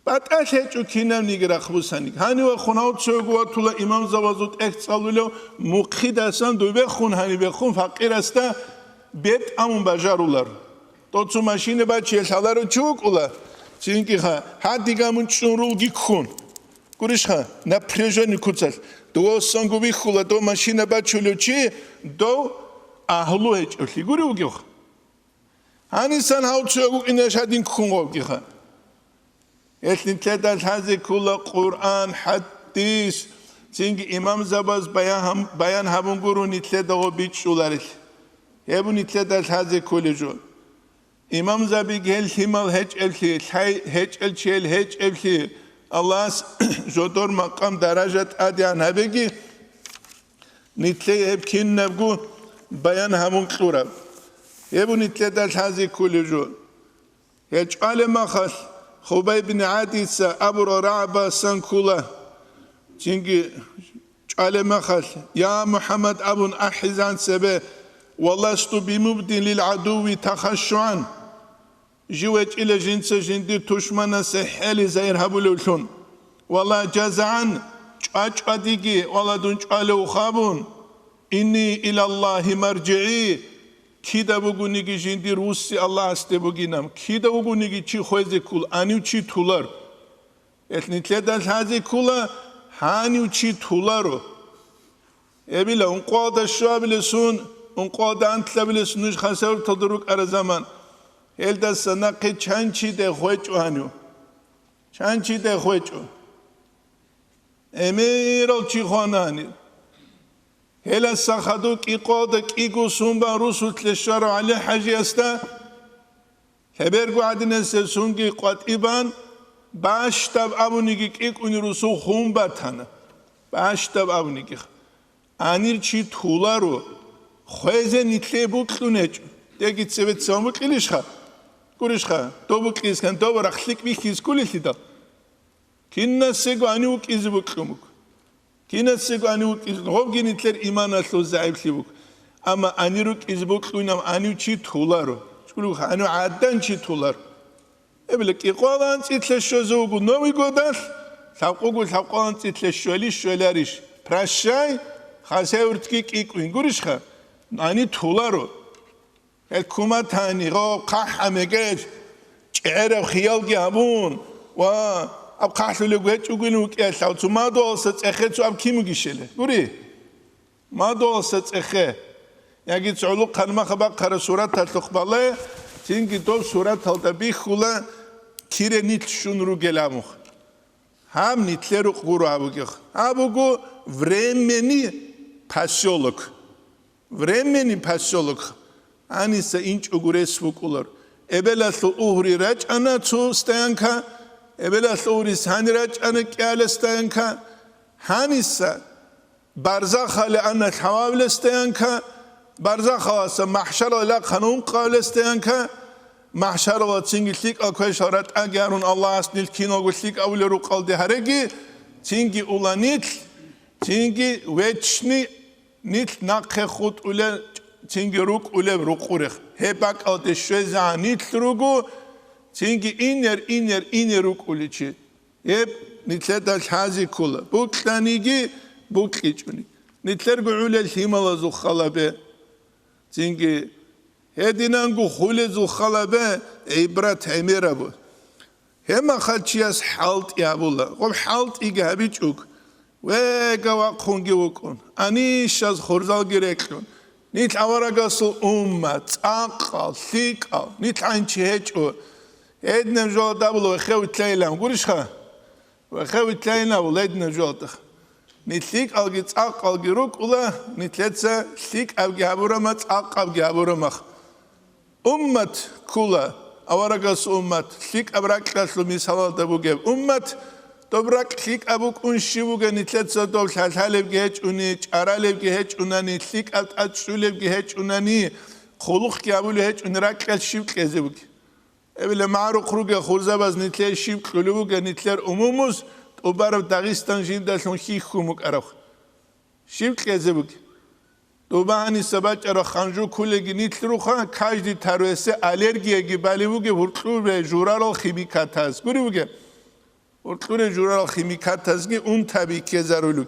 БатӀалъ гьечӀо кинабниги рахъ бусаниги. Гьанивахун гьав цого ватула имамзабазул тӀехь цӀалулев, мухъидасан дубехун гьанибехун факъирасда бетӀамун бажарулар. Доцун машина бачие лъаларев чи вукӀула, цинги ха, гьадигамун чӀун рулги ккун. Гурищха, напряжение куцалъ. Дувоссанго вихьула дов машина бачулев чи, дов агьлу гьечӀевлъи гури вугевха. Гьанисан гьав цо гукӀине шадин ккун вавкӀиха. Гьелъ нилъеда лъазе ккола Къуръан, хӀадис, цинги имамзабаз баян гьаб-, баян гьабун гуро нилъеда гъо бичӀчӀуларелъ. Гьеб нилъеда лъазе кколев жо. Имамзабиги гьел лъимал гьечӀеблъи, лъай гьечӀел чиял гьечӀеблъи, Аллагьас жодор макъам даража тӀадегӀан гьабеги, нилъее гьеб кинабго баян гьабун кьураб. Гьеб нилъеда лъазе кколев жо. Гьел чӀвалеб махалъ Хубай бин ГӀадица абурал рагӀабасан ккула. Цинги чӀвалеб махалъ: «Я МухӀаммад», абун ахӀизан цебе: «Ва ласту бимубдин лил гӀадуви тахашшугӀан». Жив гьечӀила жинца жиндир тушманасе хӀели-загьир гьабулевлъун. Вала жазагӀан, чӀвачӀвадиги, вала дун чӀвалев вуха абун. Инни илаллагьи маржигӀи, кида вугониги жиндир вусси Аллагьасде бугинаб, кида вугониги чи хвезе ккул, гьанив чи тулар. Гьелъ нилъеда лъазе ккула, гьанив чи туларо. Эбила, ункъоялда щуабилесун, ункъоялда анлъабилесун нуж хасавюрталда рукӀара заман. Гьелдаса нахъе чанчиде хвечӀо гьанив. Чанчиде хвечӀо. Эмирал чи хвана гьанив. Гьеласа хадув кӀикъоялда кӀиго сун бан русулъе щварав ГӀали-хӀажиясда, лъеберго гӀадинасеб сунги къватӀибан, бащдаб абуниги кӀикӀунел русул хун батана. Бащдаб абуниги. Гьанир чи туларо, хвезе нилъее букьун гьечӀо. Деги цебе цеван букьилищха? Гурищха, доб букьискан доб рахлъикӀ бихьиз кколелъидал. Кинасего гьанив вукӀизе букьун буго. Кинасего гьанив вукӀизе, гъобги нилъер иманалъул загӀиплъи буго. Амма гьанир рукӀизе букьунав гьанив чи туларо. ЧӀулуха, гьанив гӀадан чи туларо. Эбла кӀикъоялда анцӀила щвезе вуго Новый годалъ, лъабкъого лъабкъоялда анцӀила щвели щвеларищ? Прощай, хасавюртги кӀикӀкӀун гурищха? Гьанив туларо. Гьел кумат гьанигъо хъахӀ гьамегел чӀегӀераб хиялги гьабун ва аб хъахӀлъулеб гьечӀогойин вукӀиялъ, цо мадугьалса цӀехе цо аб кин бугищали? Гури, мадугьалса цӀехе. Яги цо гӀолохъанмаха бахъараб сураталъухъ бале, цинги доб сураталда бихьула, кире нилъ щун ругел абухъ. Гьаб нилъер рукъ гуро гьаб бугех. Гьаб буго временный посёлок. Временный посёлок. Гьаниса инчӀого рес букӀулар. Эбелалъул угьри рачӀана цо стоянка, эбелалъул угьрис гьанир рачӀана кӀиала стоянка. Гьаниса барзахале ана лъавабилес стоянка, барзахаласа махӀшаралде рахъана ункъабилес стоянка, махӀшаралда цинги лъикӀал квешал ратӀаги гьарун Аллагьас нилъ киналго лъикӀабулел рукъалде гьареги, цинги ула нилъ, цинги вечный нилъ нахъе хутӀулел, цинги рукӀулеб рукъурех. Гьеб бакӀалде щвезегӀан нилъ руго, цинги инер, инер, инер рукӀулев чи. Гьеб нилъеда лъазе ккола, букьаниги букьичӀони. Нилъерго гӀолел лъималазул халабе, цинги гьединанго хулезул халабе гӀибрат гӀемерабу. Гьеб мехалъ чияс хӀалтӀи гьабула. Гъоб хӀалтӀиги гьабичӀого, вега вахъунги вукӀун, анищаз хурзалги рекьун, нилъ аварагасул уммат, цӀакъал, лъикӀал, нилъ гӀанчи гьечӀо. Гьединаб жоялда абула, вехев итлъайилан гурищха? Вехев итлъайилан абула гьединаб жоялда. Нилъ лъикӀалги цӀакъалги рукӀула, нилъеца лъикӀабги гьабурама, цӀакъабги гьабурамах. Уммат ккула, аварагас уммат, лъикӀаб ракьалъул мисалалда бугеб уммат, доб ракь лъикӀаб букӀун щив вугев, нилъеца доб лъалъалебги гьечӀуни, чӀаралебги гьечӀунани, лъикӀаб тӀад чӀулебги гьечӀунани, хъулухъги гьабулеб гьечӀуни, ракьалъ щив кьезе бугеб? Эбеле магӀарухъ ругел хурзабаз нилъее щиб кьулев вугеб, нилъер умумуз тӀубараб Дагъистан жиндалъун хьихьун букӀараб? Щиб кьезе бугеб? ТӀуба гьаниса бачӀараб ханжу ккулелги нилъ руха, каждый таруясе аллергияги балев вугеб гьуркьуре журарал химикатаз. Гурев вугеб? Гьуркьуре журарал химикатазги унтаби ккезарулев.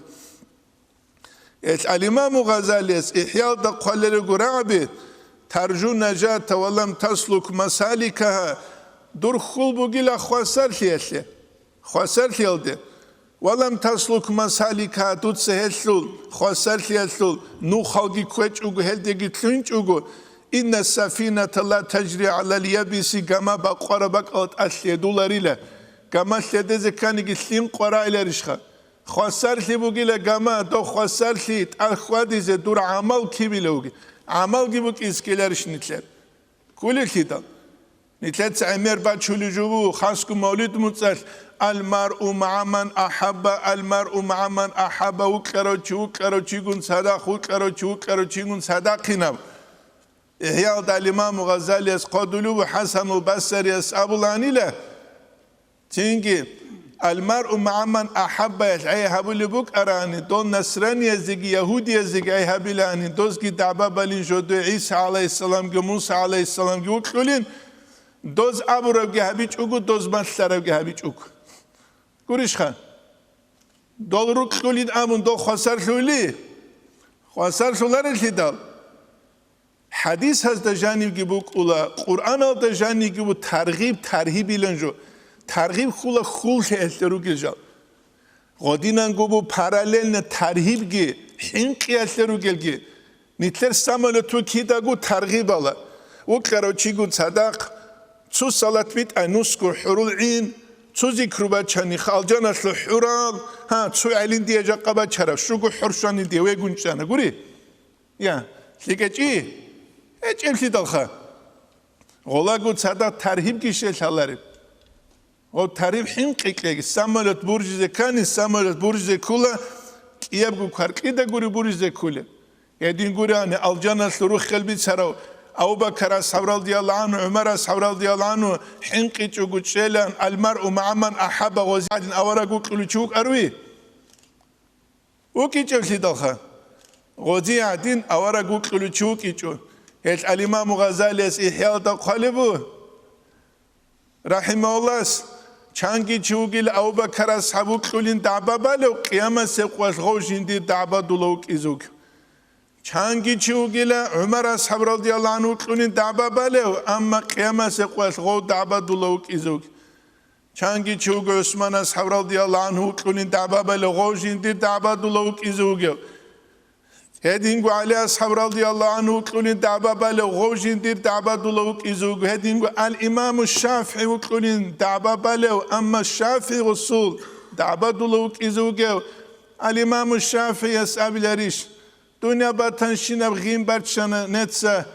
Эл-Имаму Гъазалияс ИхӀялда хъвалерего рагӀаби: «Таржу нажата ва лам таслук масаликаха», дур хьул бугила хвасарлъиялъе, хвасарлъиялде. «Ва лам таслук масаликаха», дуца гьелъул хвасарлъиялъул нухалги кквечӀого, гьелдеги лъугьинчӀого, «Инна сафината ла тажри гӀалал ябиси», гама бакъвараб бакӀалда тӀад лъедуларила. Гама лъедезе кканиги лъим къварагӀиларищха? Хвасарлъи бугила гама, дов хвасарлъи тӀад хьвадизе дур гӀамал кибила вугеб? ГӀамалги букӀизе ккеларищ нилъер? Кколелъидал. Нилъеца гӀемер бачулев жо ву, хасго мавлид муцӀалъ: «Ал-маръу магӀа ман ахӀабба, ал-маръу магӀа ман ахӀабба», вукьарав чи, вукьарав чигун цадахъ, вукьарав чи, вукьарав чигун цадахъинаб. ИхӀялда ал-Имаму Гъазалияс хъвалев вуго, ХӀасанул Басарияс абулаанила, цинги: «Ал-маръу магӀа ман ахӀабба», гӀей гьабулеб букӀарани, дол насраниязеги ягьудиязеги гӀей гьабилаани, дозги дагӀба балин жодой ГӀиса гӀалайгьиссаламги Муса гӀалайгьиссаламги вукьулин, доз абурабги гьабичӀого, доз малъарабги гьабичӀого. Гурищха? Дол рукьулин абун дол хвасарлъули? Хвасарлъуларелъидал. ХӀадисазда жанивги букӀула, Къуръаналда жанивги бу таргъиб, таргьибилан жо. Таргъиб хьула хьул лъеялъе ругел жал. Гъодинанго бу параллельно таргьибги, хӀинкъиялъе ругелги. Нилъер самолет ву кидаго таргъибала. Вукьарав чигун цадахъ, цо салат битӀай нусго хӀурул гӀин, цо зикру бачани алжаналъул хӀурал, гьа, цо гӀелин дие жакъа бачарав, щуго хӀур щвани дие вегун чӀана. Гури? Я, лъикӀачӀи? ГьечӀеблъидалха. Гъолаго цадахъ таргьибги щелъалареб. Гъоб таргьиб хӀинкъи кьеги, самолет буржизе ккани, самолет буржизе ккула, кӀиябго кваркьида гури буржизе ккулеб. Гьедин гурани, алжаналъул руххел бицарав Абу-Бакар асхӀаб радияллагьу гӀанхӀу, ГӀумар асхӀаб радияллагьу гӀанхӀу хӀинкъичӀого чӀелан, «Алмаръу магӀа ман ахӀабба», гъози гӀадин авараг вукьулев чи вукӀаруй? ВукӀичӀеблъидалха. Гъози гӀадин авараг вукьулев чи вукӀичӀо. Гьелъ ал-Имаму Гъазалияс ИхӀяалда хъвалеб буго, рахӀимагьуллагь, чанги чи вугила Абу-Бакар асхӀаб вукьулин дагӀба балев, къиямасеб къоялъ гъов жиндир дагӀбадула вукӀизе вугев. Чанги чи вугила ГӀумар асхӀаб радияллагьу гӀанхӀу вукьулин дагӀба балев, амма къиямасеб къоялъ гъов дагӀбадула вукӀизе вугев. Чанги чи вуго ГӀусман асхӀаб радияллагьу гӀанхӀу вукьулин дагӀба балев, гъов жиндир дагӀбадула вукӀизе вугев. Гьединго ГӀали асхӀаб радияллагьу гӀанхӀу вукьулин дагӀба балев, гъов жиндир дагӀбадула вукӀизе вуго. Гьединго ал-Имаму ШафигӀи вукьулин дагӀба балев, амма ШафигӀи гъусул дагӀбадула вукӀизе вугев. Ал-Имаму ШафигӀияс абиларищ: «Дунъя батанщинаб гъин баччана неца,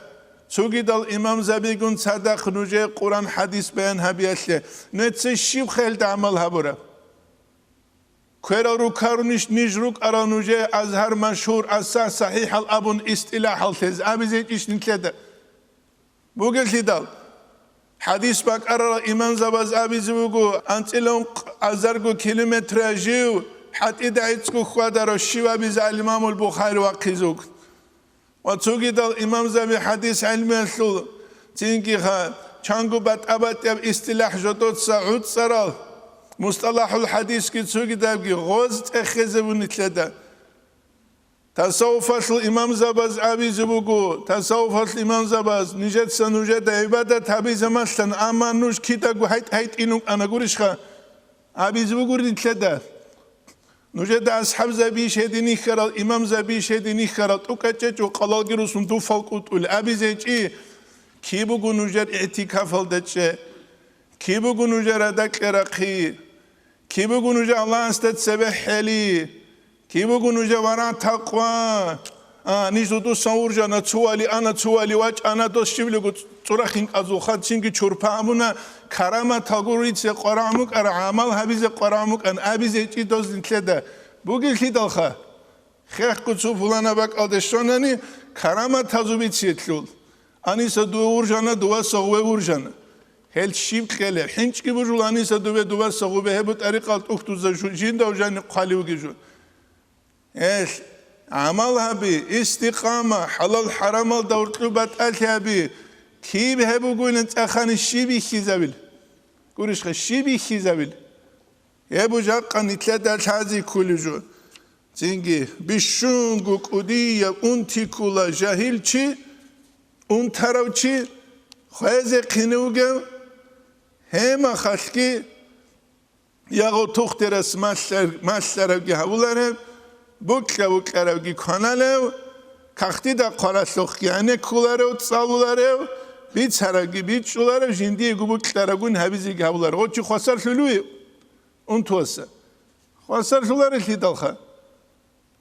цогидал имамзабигун цадахъ нужее Къуран-хӀадис баян гьабиялъе. Неца щиб хъел гӀамал гьабураб? Кверал рукарунищ ниж рукӀарал нужее Азгьар машгьур, асахӀ, сахӀихӀал абун истилахӀал лъез абизе гьечӀищ нилъеда?» Бугелъидал, хӀадис бакӀарарал имамзабаз абизе буго, анцӀила ункъ азарго километрия жив хӀатӀида гӀицӀго хьвадарав щив абизе ал-Имамул Бухари вахъизе вуго. Ва цогидал имамзаби хӀадис гӀелмиялъул, цинги ха, чанго батӀа-батӀияб истилахӀ жодоца гӀуцӀарал, мусталахӀул хӀадисги цогидабги гъоз цӀехезе бунилъеда. Тасаввуфалъул имамзабаз абизе буго, тасаввуфалъул имамзабаз, нижеца нужеда гӀибадат гьабизе малъан, амма нуж кидаго гьайтӀ-гьайтӀин вукӀана гурищха? Абизе бугури нилъеда. Нужеда асхӀабзабийищ гьедин ихьарал, имамзабийищ гьедин ихьарал, тӀукӀа чӀечӀо къалалги русун дуфал кӀутӀулел абизе гьечӀищ, киб буго нужер игӀтикафалда чӀей, киб буго нужер гьадакьа рахъи, киб буго нужер Аллагьасда цебе хӀели, киб буго нужер варагӀ-такъва, а, ниж дудусан уржана, цували ана, цували вачӀана, дос щивлего цӀурахинкъазул хадцинги чурпа абуна, караматал гурице къварагӀ мукӀара, гӀамал гьабизе къварагӀ мукӀан абизе гьечӀи доз нилъеда бугелъидалха. Хехго цо пулана бакӀалде щванани, караматазул бициялъул. Аниса дуве уржана, дуваса гъуве уржана. Гьел щиб кьелеб? ХӀинчӀги бужул аниса дуве, дуваса гъуве, гьеб тӀарикъал тӀухьдуза жу-, жинда жани хъвали вугев жо. Гьел, гӀамал гьаби, истикъама, хӀалал-хӀарамалда уркьуб батӀалъи гьаби. Киб гьеб бугойилан цӀахани щиб бихьизабил? Гурищха, щиб бихьизабил? Гьеб жакъа нилъеда лъази кколев жо. Цинги, бищунго кӀудияб унти ккола жагьил чи, унтарав чи, хвезе хъинив вугев, гьемахалъги ягъо тухтирас малъар-, малъаравги гьавуларев, букьа-букьаравги кваналев, кагътида хъваралъухъги гӀенеккуларев, цӀалуларев, бицаравги бичӀчӀуларев, жиндиего букьарагун гьабизеги гьавуларев. Гъо чи хвасарлъулев унтуаса. Хвасарлъуларелъидалха.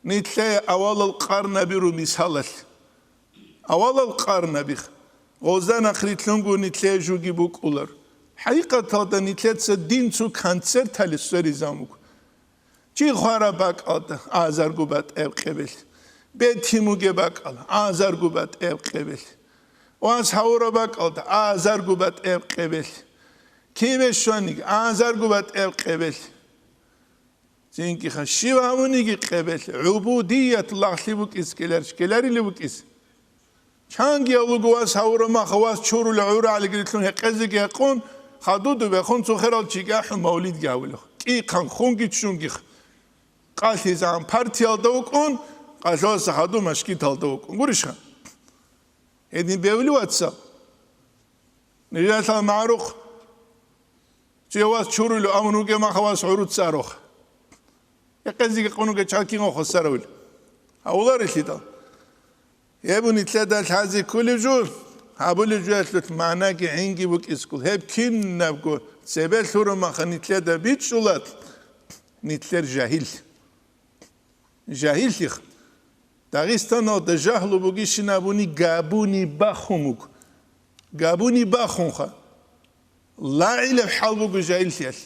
Нилъее авалал къарнаби ру мисалалъ. Авалал къарнабих. Гъозда нахърилълъунго нилъее жуги букӀулар. ХӀакъикъаталда нилъеца дин цо концерталъе сверизабун буго. Чи хвараб бакӀалда азарго батӀеб къебелъ. Бетимуге бакӀал азарго батӀеб къебелъ. Вас гьавураб бакӀалда азарго батӀеб къебелъ. Киве щваниги азарго батӀеб къебелъ. Цинги ха щив гьавуниги къебелъ, гӀубудият лагълъи букӀиз ккеларищ, ккеларили букӀиз. Чанги авлуго вас гьавура маха, вас чурулев гӀуралги рилълъун гьекъезеги гьекъун, хадуду бехун цо херал чиги ахӀун мавлидги гьавулев. КӀикъан хунги ччунгих. КъалъизегӀан партиялда вукӀун, къалъуса хадур машгиталда вукӀун. Гурищха? Гьедин бевли, вацал? Нижалъал магӀрухъ. Чи вас чурулев, амун вугев маха вас гӀуруца арухъ. Гьекъезеги къунуге чалкин ва хвасаравил. Гьавуларелъидал. Гьеб нилъеда лъази кколев жо, гьабулев жоялъулъ магӀнаги гӀинги букӀискул. Гьеб кинабго цебе лъурамаха нилъеда бичӀчӀула нилъер жагьил. Жагьиллъих. Дагъистаналда жагьлу бугищин абуни габуни бахун буго. Габуни бахунха. ЛагӀилаб хӀал буго жагьиллъиялъ.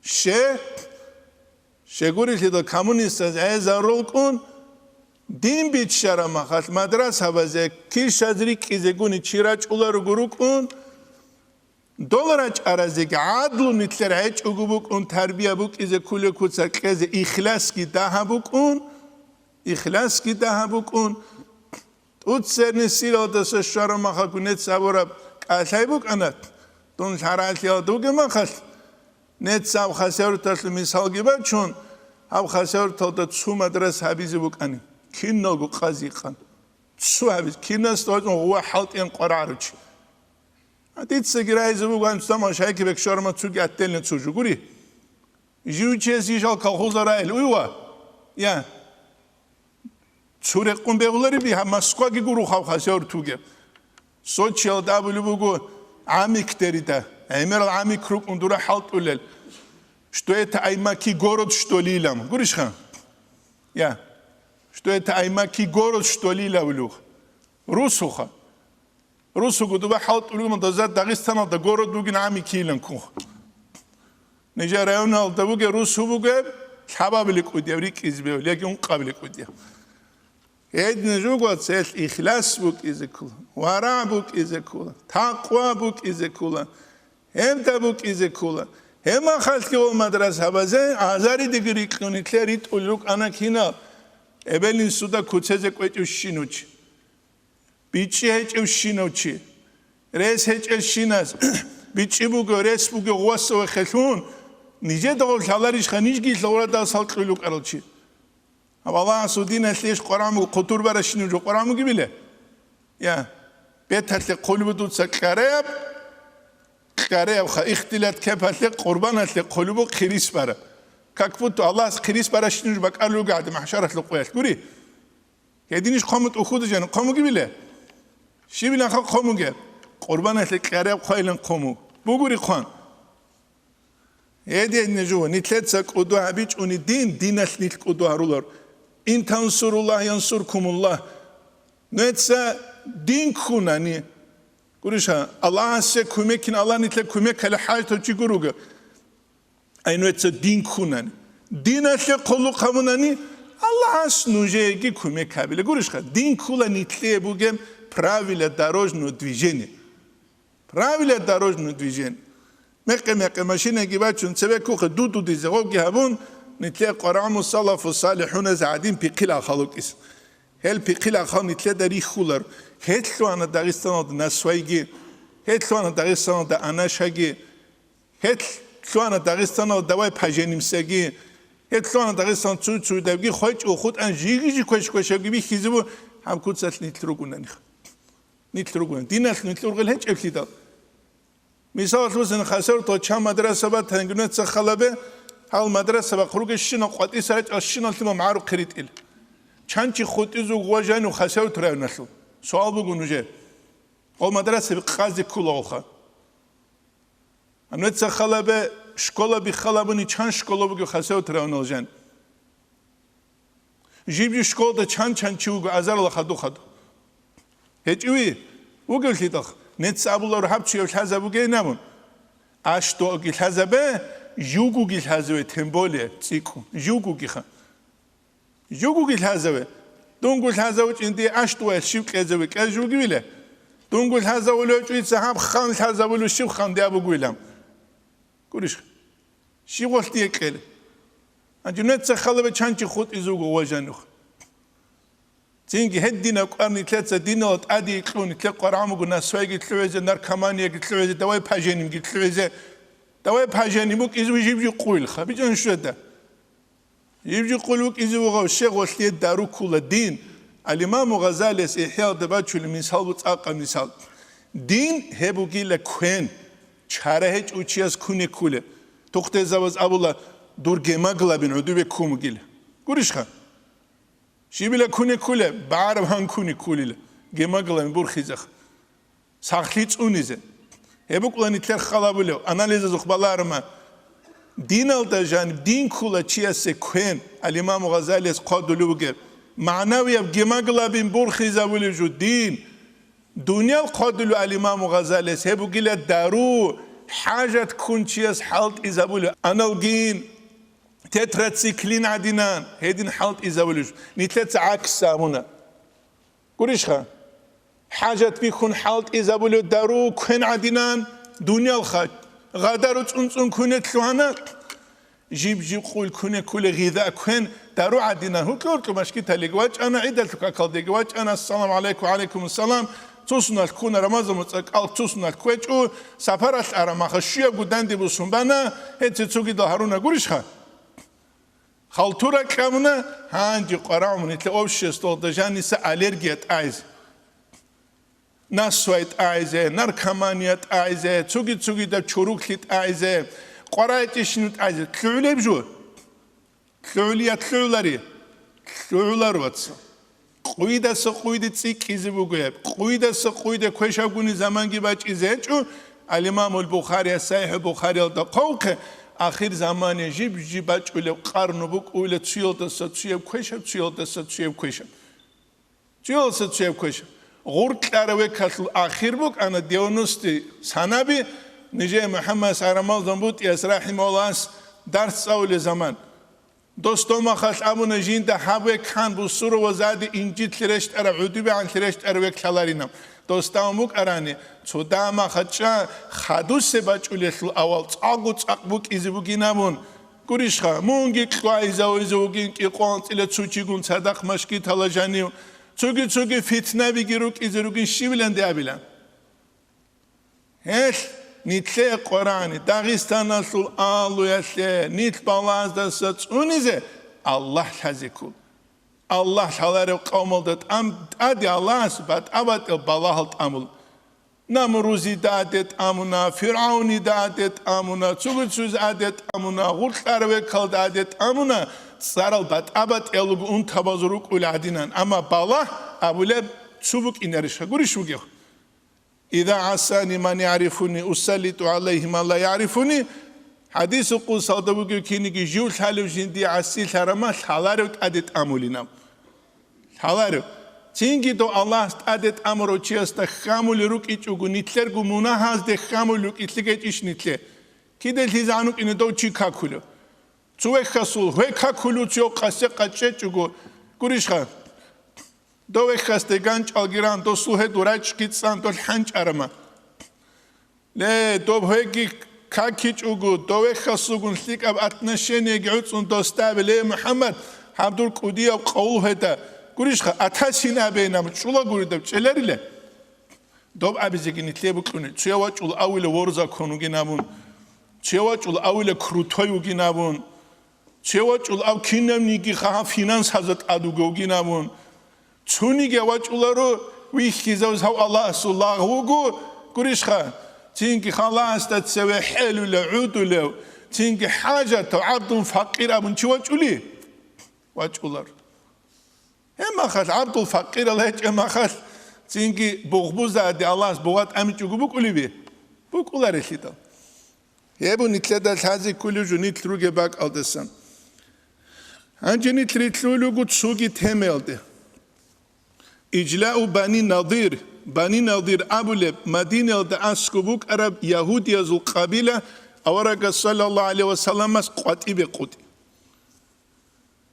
Ще, щегурелъидал коммунистаз гӀезарулкӀун, дин биччараб махалъ мадрасабазе килщаз рикӀкӀизегуни чи рачӀуларуго рукӀун, дол рачӀаразеги гӀадлу нилъер гьечӀого букӀун, тарбия букӀизе кколеб куца кьезе ихласги дагьаб букӀун, ихласги дагьаб букӀун. ТӀуцерни сиралдаса щвараб махалъ нец абураб кӀалъай букӀана, дун лъаралъиялда вугеб махалъ, нец гьаб Хасавюрталъул мисалги бачун, гьаб Хасавюрталда цо мадраса гьабизе букӀани, киналго къази къан. Цо гьабизе, кинасда вачӀун гъува хӀалтӀиян къварагӀарав чи. А дицаги райзе буго, гьанцӀ таман шайки бекщварма цоги аттелин цо жугури. Жив чияс ишал колхоза раил, уйва? Я. Цо рекъун бегьулариби, гьаб Москваги гуро хав Хасавюрт вугеб. Сочиялда абулеб буго гӀамик терида, гӀемерал гӀамик рукӀун дура хӀалтӀулел. Что это аймаки город, что ли, илан. Гурищха? Я. Что это аймаки город, что ли, илан абулев. Русуха. Русуго дуба хӀалтӀулгун доза Дагъистаналда город бугин гӀамикилан ккун. Нижер районалда бугеб русу бугеб, лъабабили кӀудияв рикӀкӀизе бев, яги ункъабили кӀудияв. Гьедин жуго целъ ихлас букӀизе ккола, варагӀ букӀизе ккола, такъва букӀизе ккола, гьебда букӀизе ккола. Гьеб махалъги гъол мадрасабазе азаридеги рикьун нилъер ритӀулел рукӀана кинал, эбел-инсуда куцезе кӀвечӀев щинав чи. БичӀчӀи гьечӀев щинав чи, рес гьечӀел щиназ, бичӀчӀи буго, рес буго гъувасавахъелъун, нижеда гъов лъаларищха нижги лъаврадал салкьуй лукӀарал чи? Гьаб Аллагьасул диналъе иш къварагӀму хъутур баращинав жо къварагӀмуги биле? Я, беталъе хъулбу дуца кьареяб, кьареябха ихтилат кепалъе къурбаналъе хъулбу хъирис бара. Как будто Аллагьас хъирис баращинав жо бакӀалуга гӀади махӀшаралъул къоялъ гури. Гьединищ хъому тӀухьуда жани хъомуги биле? Щибиланха хъомуге? Къурбаналъе кьараб хъвайлан хъому. Бугури хъван. Гьедин жо, нилъеца кӀуду гьабичӀуни дин, диналъ нилъ кӀуду гьарулар. Ин тансуруллагь янсуркумуллагь. Нуеца дин ккунани. Гуриша, Аллагьасе кумекин, Аллагь нилъе кумекалъе хӀажатав чи гуруга. Ай нуеца дин ккунани, диналъе хъулухъ гьабунани, Аллагьас нужееги кумек гьабила. Гурищха, дин ккула нилъее бугеб правила дорожного движения. Правила дорожного движения. Мекъи-мекъи машинаги бачун, цебеккухъе дудудизе гъобги гьабун, нилъее къварагӀму салафу салихӀуназ гӀадин пихъила халукьис. Гьел пихъила хал нилъеда рихьулар. Гьелъуана Дагъистаналда насвайги, гьелъуана Дагъистаналда анашаги, Гьел лъугьана Дагъистаналда давай паженимсаги. Гьел лъугьана Дагъистан цуй-цуйдабги хвечӀо хутӀан жиги-жи квеш-квешабги бихьизе буго, гьаб куцалъ нилъ ругунанихъ. Нилъ ругунан. Диналъ нилъ ургъел гьечӀеблъидал. Мисалалъ бусани, Хасавюртал чан мадраса батани, гунеца халабе, гьал мадраса бахъ ругещинал къватӀиса рачӀал щинал лъимал магӀарухъе ритӀил. Чан чи хутӀизе вуго ва жанив Хасавюрт районалъул? Суал буго нужер. Гъо мадрасаби къазе ккола гъоха. Гьануца халабе школа биххалабуни чан школа бугеб Хасавюрт районал жан? Жиб-жиб школда чан-чан чи вуго азарла хаду-хаду? ГьечӀеви? Вугевлъидал, нец абуларо гьаб чияв лъазабугейин абун. Аш доги лъазабе, жугуги лъазаве, тем более, цӀикӀкӀун, жугугиха. Жугуги лъазаве. Дунго лъазавучӀин дие аш дуе щив кьезаве кьел жугивиле? Дунго лъазавулев чӀуйца гьаб хан лъазавулев щив хан диабугуилан? Гурищ. Щивгъулъ дие кьел. Гьанже нуца халабе чанчи хутӀизе вуго важанухъ. Цинги гьединаб кӀвар нилъеца динала тӀаде кьун, нилъе къваргӀамуго насвайги лъугӀизе, наркоманияги лъугӀизе, давай паженимги лъугӀизе. Давай паженим букӀизе жиб-жиб къуйлха. БичӀан щведа. Жиб-жиб къул вукӀизе вугъав щегъолъие дару ккула дин. Ал-Имаму Гъазалияс ИхӀяалда бачулеб мисал буго цӀакъаб мисал. Дин гьеб бугила квен, чара гьечӀев чияс куне ккулеб. Тухтезаваз абула, дур гемоглобин гӀодобе ккун бугила. Гурищха? Щибила куне ккулеб? БагӀараб гьан куне ккулила. Гемоглобин бурхизеха. Сахлъи цӀунизе. Гьеб букӀула нилъер халабулев, анализазухъ баларма. Диналда жаниб дин ккула чиясе квен, ал-Имаму Гъазалияс хъвадулев вугеб. МагӀнавияб гемоглобин бурхизабулев жо дин. Дуниял хъвадулев ал-Имаму Гъазалияс гьеб бугила дару, хӀажат ккун чияс хӀалтӀизабулев аналгин, тетрациклин гӀадинан гьедин хӀалтӀизабулев жо. Нилъеца гӀакс абуна. Гурищха? ХӀажат бихьун хӀалтӀизабулев дару квен гӀадинан, дуниялха гъадару цӀун-цӀун квене лъугьана, жиб-жиб къуйл квене кколей гъиза квен дару гӀадинан, гьуркьу-гьуркьу машгиталиги вачӀана, гӀидалъул какалдеги вачӀана, ассаламу гӀалайкум, ва гӀалайкум ассалам, цусуналъ ккуна, Рамазан моцӀа кӀал цусуналъ кквечӀо, сапаралъ араб махалъ щуябго данде бусун бана, гьеце цогидал гьаруна гурищха? Халтура кьабуна, гьанже къварагӀун нилъер обществалда жаниса аллергия тӀагӀизе. Насвай тӀагӀизе, наркомания тӀагӀизе, цуги-цугидаб чуруклъи тӀагӀизе, къварагӀичӀищин тӀагӀизе. ЛъугӀулеб жо? ЛъугӀулия лъугӀулари? ЛъугӀулар, вацал. Къуйдаса къуйде цӀикӀкӀизе буго гьеб. Къуйдаса къуйде квешабгуни заманги бачӀизе гьечӀо, ал-Имамул Бухария СахӀихӀул Бухариялда хъвалхъе, ахир замане жиб-жиб бачӀулеб къарну букӀуйла цуялдаса цуяб квешаб, цуялдаса цуяб квешаб. Цуялдаса цуяб квешаб. Гъуркьарав векалъул ахир букӀана девяностый санаби, нижее МухӀаммад Рамазан БутӀияс рахӀимагьуллагьас дарс цӀалулел заман. Дос домахалъ абуна жинда гьаб векан бусурбабазе инжитлъи рещтӀараб, гӀудубегӀанлъи рещтӀараб век лъаларинаб. Дос давун букӀарани, цо дамаха чӀа, хадусе бачӀулелъул авал цӀакъго цӀакъ букӀизе бугин абун. Гурищха, мунги кьвайзавизе вугин кӀикъоялда анцӀила цо чигун цадахъ машгитала жанив, цоги-цоги фитнабиги рукӀизе ругин щивиланде абилан. Гьелъ, нилъее къварани, Дагъистаналъул агьлуялъе, нилъ балагьаздаса цӀунизе Аллагь лъазе ккола. Аллагь лъаларев къавмалда тӀам-, тӀаде Аллагьас батӀа-батӀиял балагьал тӀамула. Намрузида гьаде тӀамуна, ФиргӀавнида гьаде тӀамуна, цуги-цуз гьаде тӀамуна, гъуркьарав векалда гьаде тӀамуна, цӀарал батӀа-батӀиялуго унтабазул рукӀула гӀадинан. Амма балагь абулеб цо букӀинарищха? Гурищ бугев? «Иза гӀасани ман ягӀрифуни, усаллиту гӀалайгьи ман ла ягӀрифуни», хӀадисул къудсалда бугев киниги: «Жив лъалев жиндие гӀасилъарав лъаларев тӀаде тӀамулинав». Лъаларев. Цинги дов Аллагьас тӀаде тӀамурав чиясда хьамулел рукӀичӀого, нилъерго мунагьазде хьамулел рукӀилъи гьечӀищ нилъе? Киде лъизегӀан вукӀине дов чи какулев? Цо вехьасул, гьев какулев цо къасе къачӀечӀого, гурищха? Дов вехьасде ганчӀалги ран, досул гьедул рачӀги цӀан, дол хӀанчӀарама. Ле, доб гьеги какичӀого, дов вехьасулгун лъикӀаб отношениеги гӀуцӀун досда абе: «Ле, МухӀаммад, гьаб дур кӀудияв къавул гьеда». Гурищха, атасин абейин абун чӀула гуридаб чӀеларила? Доб абизеги нилъе букьуни, цуя вачӀул авила вор закон вугин абун, цуя вачӀул авила крутой вугин абун, цуя вачӀул ав кинабниги хагьа финансазда тӀад вугевгин абун, цуниги вачӀуларо вихьизавз гьав Аллагьасул лагъ вуго, гурищха, цинги халасда цеве хӀелулев, гӀудулев, цинги хӀажатав, гӀабдул факъир абун чи вачӀули? ВачӀулар. Гьеб махалъ гӀабдул факъирал гьечӀеб махалъ, цинги бугъбузаде Аллагьас бугъа тӀамичӀого букӀулеби? БукӀуларелъидал. Гьеб нилъеда лъазе кколев жо нилъ ругеб бакӀалдасан. Гьанже нилъ рилълъулего цоги темаялде. Ижлау Бани Надир. Бани Надир абулеб Мадинаялда аскӀоб букӀараб ягьудиязул къабила аварагас саллаллагьу гӀалайгьи ва салламас къватӀибе къутӀи.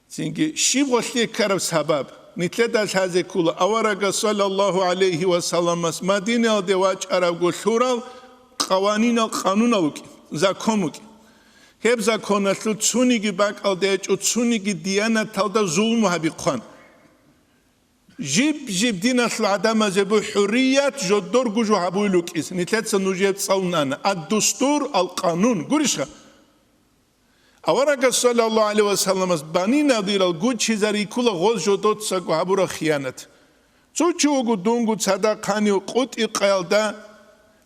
Цинги щиб гъолъие ккараб сабаб? Нилъеда лъазе ккола аварагас саллаллагьу гӀалайгьи ва салламас Мадинаялде вачӀарабго лъурал къаванинал, къанунал вукӀин, закон вукӀин. Гьеб законалъул цониги бакӀалде гьечӀо, цониги диянаталда зулму гьабихъан. Жиб-жиб диналъул гӀадамазе бу хӀурият жодорго жо гьабуил рукӀис, нилъеца нужее цӀалун ана. Ад-дустур, ал-къанун. Гурищха? Аварагас саллаллагьу гӀалайгьи ва салламас Бани Надирал гучизари ккола гъоз жодоцаго гьабураб хиянат. Цо чи вуго дунго цадахъ гьанив къутӀи-къаялда,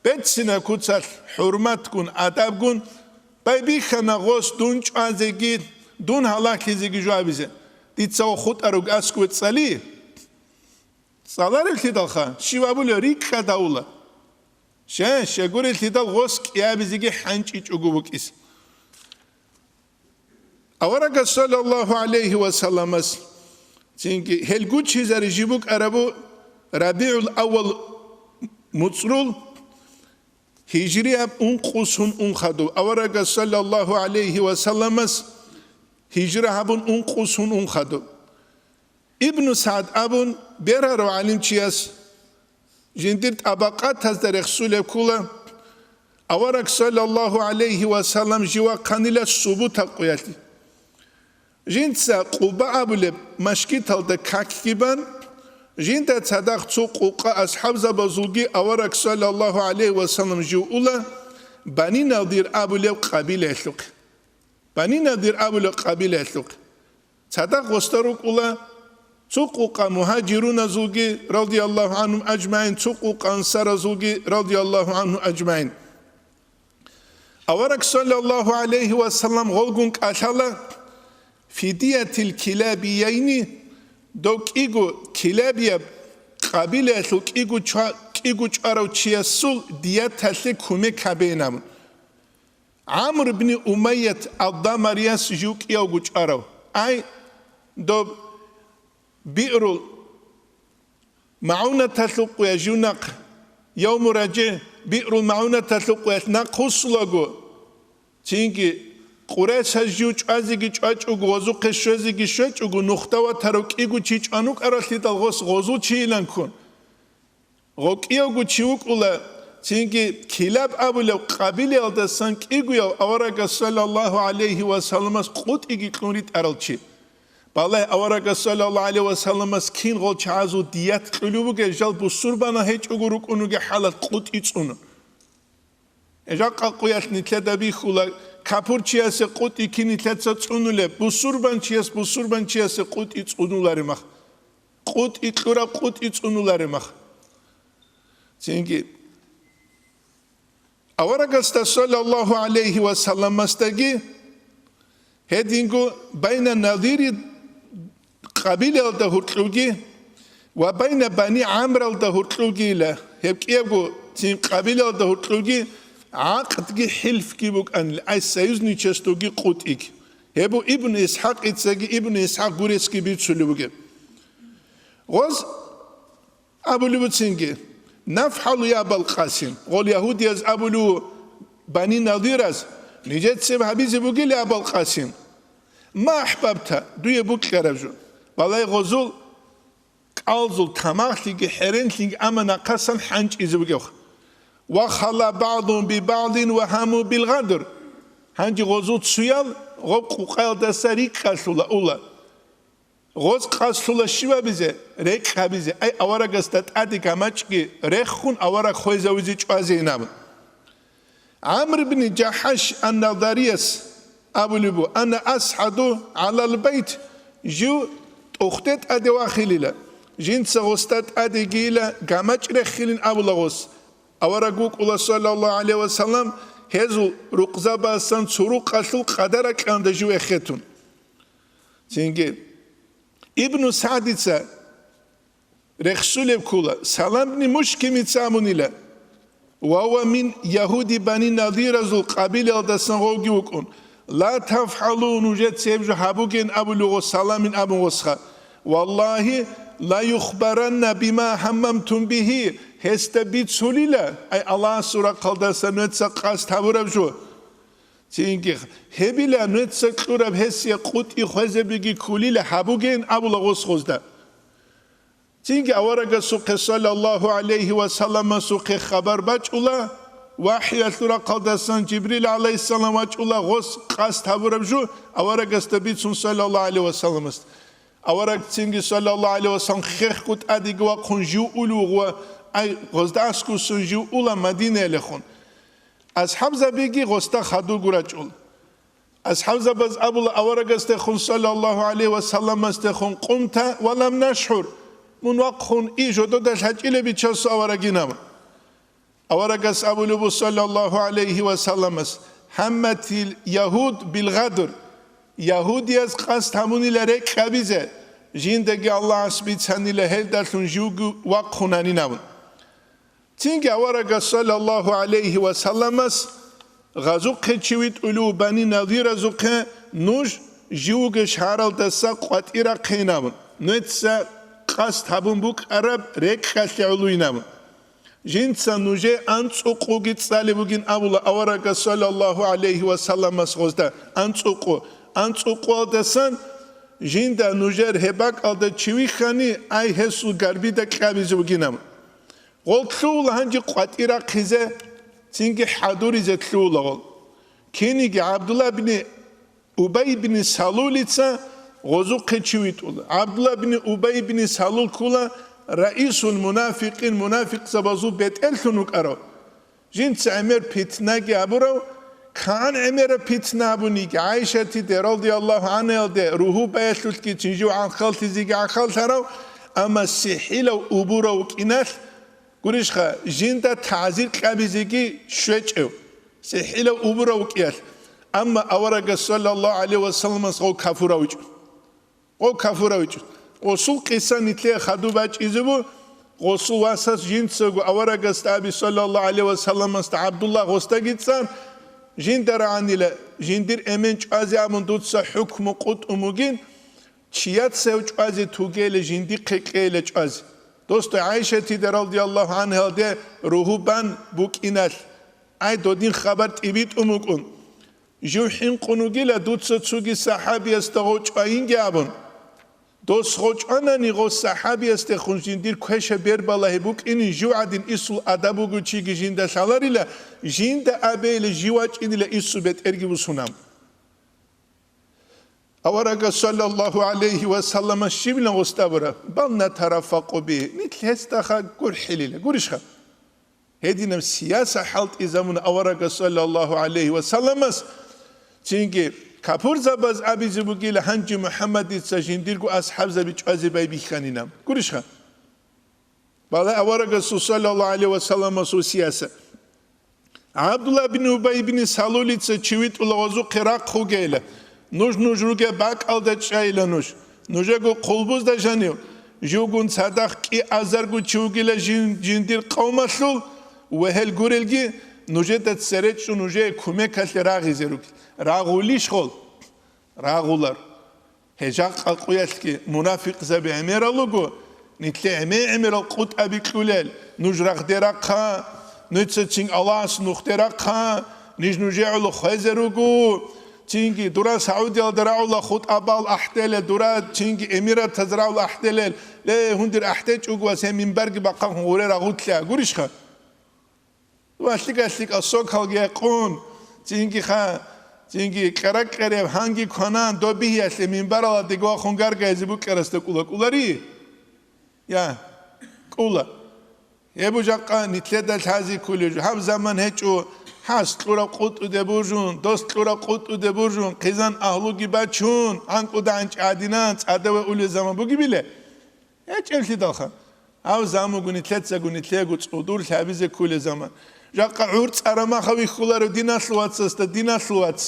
беццина куцалъ хӀурматгун, адабгун, байбихьана гъос дун чӀвазеги, дун гьалаклъизеги жо абизе. Дица ва хутӀараб аскӀове цӀали. ЦӀаларевлъидалха, щив абулев, рикӀкӀад авула. Ще, щегурелъидал гъос кӀиабизеги хӀанчӀичӀого букӀис. Аварагас саллаллагьу гӀалайгьи ва салламас Цинги гьел гучизари жиб букӀарабу РабигӀул-аввал муцӀрул, гьижрияб ункъусун унхадуб, аварагас саллаллагьу гӀалайгьи ва салламас гьижра гьабун ункъусун унхадуб. Ибну СагӀд абун бергьарав гӀалимчияс жиндир тӀабакъатазда рехсулеб ккула, авараг саллаллагьу гӀалайгьи ва саллам жив вахъанила субута къуялъ. Жинца Къуба абулеб машгиталда какги бан, жинда цадахъ цо къукъа асхӀабзабазулги авараг саллаллагьу гӀалайгьи ва саллам жив ула Бани Надир абулеб къабилаялъухъ. Бани Надир абулеб къабилаялъухъ. Цадахъ гъосда рукӀула цо къукъа мугьажируназулги, радияллагьу гӀанхум аджмагӀин, цо къукъа ансаразулги, радияллагьу гӀанхум аджмагӀин. Авараг саллаллагьу гӀалайгьи ва саллам гъолгун кӀалъала фидиятил килабияйни, дов кӀиго килабияб къабилаялъул кӀиго чва-, кӀиго чӀварав чиясул дияталъе кумек гьабейин абун. ГӀамр ибни Умайят Алдамарияс жив кӀиявго чӀварав. Ай, доб Биърул МагӀунаталъул къуя жив нахъ, явму ражи, Биърул МагӀунаталъул къуялъ нахъ вуссулаго, цинги Къурайшаз жив чӀвазеги чӀвачӀого, гъозухъе щвезеги щвечӀого, нухда ватарав кӀиго чи чӀван вукӀаралъидал гъос гъозул чийилан ккун. Гъо кӀиявго чи вукӀула, цинги Килаб абулев къабилаялдасан кӀигояв аварагас саллаллагьу гӀалайгьи ва салламас къутӀиги кьун ритӀарал чи. Балагье, аварагас саллаллагьу гӀалайгьи ва салламас кин гъол чагӀазул дият кьулев вугев, жал бусурбана гьечӀого рукӀун вугев хӀалалъ къутӀи цӀуна. Жакъа къуялъ нилъеда бихьула, капурчиясе къутӀи кин нилъеца цӀунулеб, бусурбанчияс бусурбанчиясе къутӀи цӀунуларемах. КъутӀи кьураб къутӀи цӀунуларемах. Цинги аварагасда саллаллагьу гӀалайгьи ва салламасдаги гьединго байна Надири къабилаялда гьуркьуги ва байна Бани ГӀамралда гьуркьугийила, гьеб кӀиябго цин къабилаялда гьуркьуги гӀакъдги хӀилфги букӀанила, ай союзничествоги къутӀиг. Гьеб бу Ибн ИсхӀакъицаги Ибн ИсхӀакъ гуресги бицулеб бугеб. Гъоз абулеб буцинги: «НафгӀалу, я Абал Къасим», гъол ягьудияз абулев Бани Надираз, «Нижеццеб гьабизе бугел, я Абал Къасим, ма ахӀбабта, дуе букьараб жо». Балай гъозул кӀалзул тамахлъиги хӀеренлъиги, амма нахъасан хӀанчӀизе бугев. «Ва хала багӀдун би багӀдин ва гьаму бил гъадр». Гьанже гъозул цуял гъоб къукъаялдаса рикӀкӀалъула ула. Гъоз къасула щивабизе, рекь гьабизе, ай аварагасда тӀаде гамачӀги рехун, авараг хвезавизе чӀвазейин абун. ГӀамр ибн Жахаш ан-Надарияс абулеб бу: «Ана асхӀаду гӀалал байт», жив тӀухде тӀаде вахилила, жинца гъосда тӀадегийила гамачӀ рехилин абула гъос. Авараг вукӀула, саллаллагьу гӀалайгьи ва саллам, гьезул рукъзабасан цо рукъалъул къадар ракьанда жив эхетун. Цинги Ибну СагӀдица рехсулеб ккула, Саламни Мушкимица абунила, ва ва мин ягьуди Бани Надиразул къабилаялдасан гъовги вукӀун: «Ла тафгӀалу, нужеца гьеб жо гьабугейин», абулев гъос Саламин абун гъосха. «Валлагьи, ла юхбаранна бима гьаммамтум бигьи», гьесда бицулила, ай Аллагьасул рахъалдаса нужеца къасд гьабураб жо. Цинги гьебила нужеца кьураб гьесие къутӀи хвезабиги ккулила, гьабугейин абула гъос гъозда. Цинги аварагасухъе, саллаллагьу гӀалайгьи ва салламасухъе, хабар бачӀула, вахӀиялъул рахъалдасан Жибрил гӀалайгьиссалам вачӀула, гъос къасд гьабураб жо аварагасда бицун, саллаллагьу гӀалайгьи ва салламас. Авараг цинги, саллаллагьу гӀалайгьи ва саллам, хехго тӀадеги вахъун жив улев вуго, ай, гъозда аскӀуссун жив ула Мадинаялехун. АсхӀабзабиги гъосда хадурго рачӀула. АсхӀабзабаз абула аварагасдехун, саллаллагьу гӀалайгьи ва салламасдехун: «Къумта ва лам нашгӀур», мун вахъун и жодода лъачӀила бичасу аварагин абун. Аварагас абулеб бу, саллаллагьу гӀалайгьи ва салламас: «Гьамматил ягьуд бил гъадр», ягьудияз къасд гьабунила рекь гьабизе, жиндаги Аллагьас бицанила гьелдалъун живги вахъунанин абун. Цинги аварагас, саллаллагьу гӀалайгьи ва салламас, гъазухъе чи витӀулев Бани Надиразухъе нуж живго шагьаралдаса къватӀирахъейин абун. нуца къасд гьабун букӀараб рекӀкӀалъе гӀолойин абун. Жинца нужее анцӀукъуги цӀалеб бугин абула аварагас саллаллагьу гӀалайгьи ва салламас гъозда. АнцӀукъу, анцӀукъуялдасан жинда нужер гьеб бакӀалда чи вихьани, ай гьесул гарбида кьабизе бугин абун. Гъол лъугьула гьанже къватӀир рахъизе, цинги хӀадуризе лъугьула гъол. Киниги ГӀабдулла бин Убай бин Салулица гъозухъе чи витӀула. ГӀабдулла бин Убай бин Салул ккула раисул мунафикъин, мунафикъзабазул бетӀерлъун вукӀарав. Жинца гӀемер питнаги гьабурав, кигӀан гӀемераб питна гьабуниги, ГӀайшатиде, радияллагьу гӀангьаялде, ругьу баялъулъги цинжив гӀанхъаллъизеги гӀахаллъарав, амма сихӀилав убурав вукӀиналъ, гурищха, жинда тагӀзир кьабизеги щвечӀев, сихӀилав убурав вукӀиялъ, амма аварагас саллаллагьу гӀалайгьи ва салламас гъов кафуравичӀо. Гъов кафуравичӀо. Гъосул къиса нилъее хадуб бачӀизе бу, гъосул васас жинцаго аварагасда аби, саллаллагьу гӀалайгьи ва салламасда, ГӀабдулла гъосдаги цӀар, жинда рагӀанила, жиндир эмен чӀвазе абун дуца хӀукму къутӀун бугин, чияца гьев чӀвазе тугейила, жиндихъе кьейила чӀвазе. Досда ГӀайшатида радияллагьу гӀангьаялде ругьу бан букӀиналъ, ай, додин хабар тӀибитӀун букӀун. Жив хӀинкъун вугила дуца цоги сахӀабиясда гъов чӀвайинги абун. Дос гъов чӀванани, гъов сахӀабиясдехун жиндир квеша бербалагьи букӀинин, жив гӀадин исул адаб бугев чиги жинда лъаларила, жинда абейила жив вачӀинила ису бетӀерги бусунаб. Аварагас саллаллагьу гӀалайгьи ва саллама щибилан гъосда абура, бал натарафакъу бигьи, нилъ гьесдаха гурхӀилила, гурищха? Гьединаб сияса хӀалтӀизабуна аварагас саллаллагьу гӀалайгьи ва салламас, цинги капурзабаз абизе бугила гьанже МухӀаммадица жиндирго асхӀабзаби чӀвазе байбихьанина. Гурищха? Балай аварагасул саллаллагьу гӀалайгьи ва салламасул сияса. ГӀабдулла бин Убай бин Салулица чи витӀула гъозухъе рахъ вугейила. Нуж, нуж ругеб бакӀалда чӀайила нуж. Нужего хъулбузда жанив, живгун цадахъ кӀиазарго чи вугила жин-, жиндир къавмалъул, ва гьел гурелги, нужеда цере чӀун нужее кумекалъе рагъизе ругел. Рагъулищ гъол? Рагъулар. Гьел жакъа къуялъги мунафикъзаби гӀемерал руго, нилъе гӀеме-гӀемерал къутӀаби кьулел, нуж рагъде рахъа, нуцацин Аллагьас нухде рахъа, ниж нужегӀула хвезе руго, цинги дура Саудиялда рагӀула хутӀабал ахӀделел, дура цинги эмиратаз рагӀула ахӀделел, ле, гьундир ахӀдечӀого ва се минбарги бахъахъун гъуре рагъутлъа, гурищха? Ва лъикӀа-лъикӀал сокалги гьекъун, цинги ха, цинги кьара-кьараб гьанги кванан, доб бигьиялъе минбаралдеги вахун гаргайзе букӀарасда кӀула-кӀулари? Я, кӀула. Гьеб жакъа нилъеда лъази кколеб жо. Гьаб заман гьечӀо, хӀас кьураб къутӀуде бужун, дос кьураб къутӀуде бужун, хъизан агьлуги бачун, гӀанкӀуда гӀанчӀ гӀадинан цӀадаве улел заман бугебиле? ГьечӀеблъидалха. Гьав замугуни лъецагуни лъего цӀудур лъабизе кколе заман. Жакъа гӀур цӀарамаха вихьуларо диналъул вацасда, диналъул вац.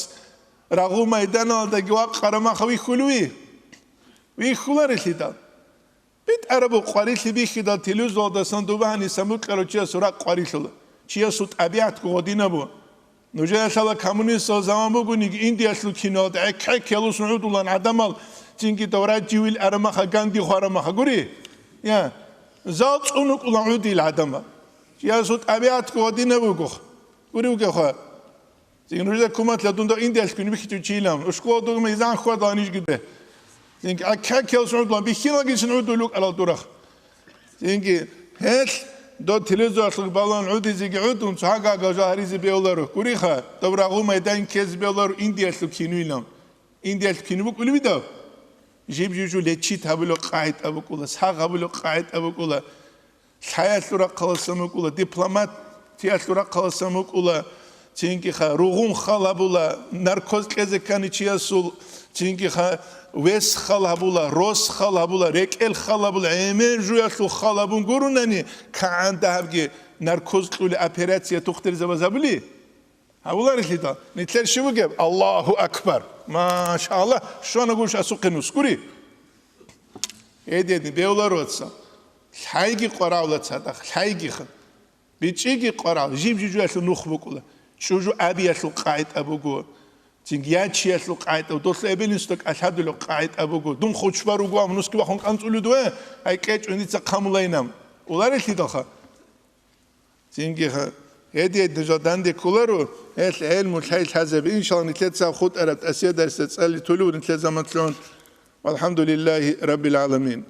Рагъу майданалдаги вакъарамаха вихьулев ви? Вихьуларелъидал. БитӀарабу къварилъи бихьидал телевизоралдасан дуба гьаниса мукьарав чиясул ракъ къварилъула. Чиясул тӀабигӀатго гъодинабу. Нужеда лъала коммунистал заман бугониги, Индиялъул киноялда гӀек-гӀеккиялъун гӀудулан гӀадамал, цинги даврадживил арамаха, Ганди хварамаха, гури? Я, зал цӀунукӀулан гӀудил гӀадамал. Чиясул тӀабигӀатго гъодина буго. Гури вугехъа. Цин нужеда куматла дунда Индиялъ кин бихьичӀо чилан. Ушкула дугма изан хвадала нижги бе. Цинги гӀек-гӀеккиялъун гӀудулан бихьилагицин гӀудул лукӀарал дурах. Цинги гьелъ доб телевизоралъур балан гӀудизеги гӀудун, цо гьагагал жо гьаризе бевларо. Гуриха, доб рагъу майдан ккезе бевларо Индиялъул кинуйилан. Индиялъул кину букӀулеб дав? Жиб-жужу лечит гьабулеб къагӀида букӀула, сагъ гьабулеб къагӀида букӀула, лъаялъул рахъаласан букӀула, дипломатиялъул рахъаласан букӀула, Цинги ха, ругъун хал гьабула, наркоз кьезе ккани чиясул, цинги ха, вес хал гьабула, рос хал гьабула, рекӀел хал гьабула, гӀемер жуялъул хал гьабун гурунани, кагӀан дагьабги наркоз кьули операция тухтурзабаз гьабули? Гьабуларелъидал, нилъер щиб бугеб? Аллагьу акбар! Машаллагь, щвана гуш асухъе нус, гури? Гьедин, бевлароца. Лъайги къварагӀула цадахъ, лъайги ха. БичӀчӀиги къварагӀ, жиб-жужуялъул нух букӀула. ЧӀужу абиялъул къагӀида буго. Цинги я чиясул къагӀида, долъ эбел-инсуда кӀалъадулев къагӀида буго. Дун хочбар руго, амма нусги вахун кӀанцӀулев дуе, гьай кьечӀун дица хъамулайинам. Уларелъидалха. Цинги гьедиеда нуж данде кколаро, гьел гӀелму лъай лъазабе. Иншалла, нилъеца хутӀараб тӀасияб дарсда цӀали толев нилъер заман лъун. Валхамдулиллагьи раббил гӀаламин.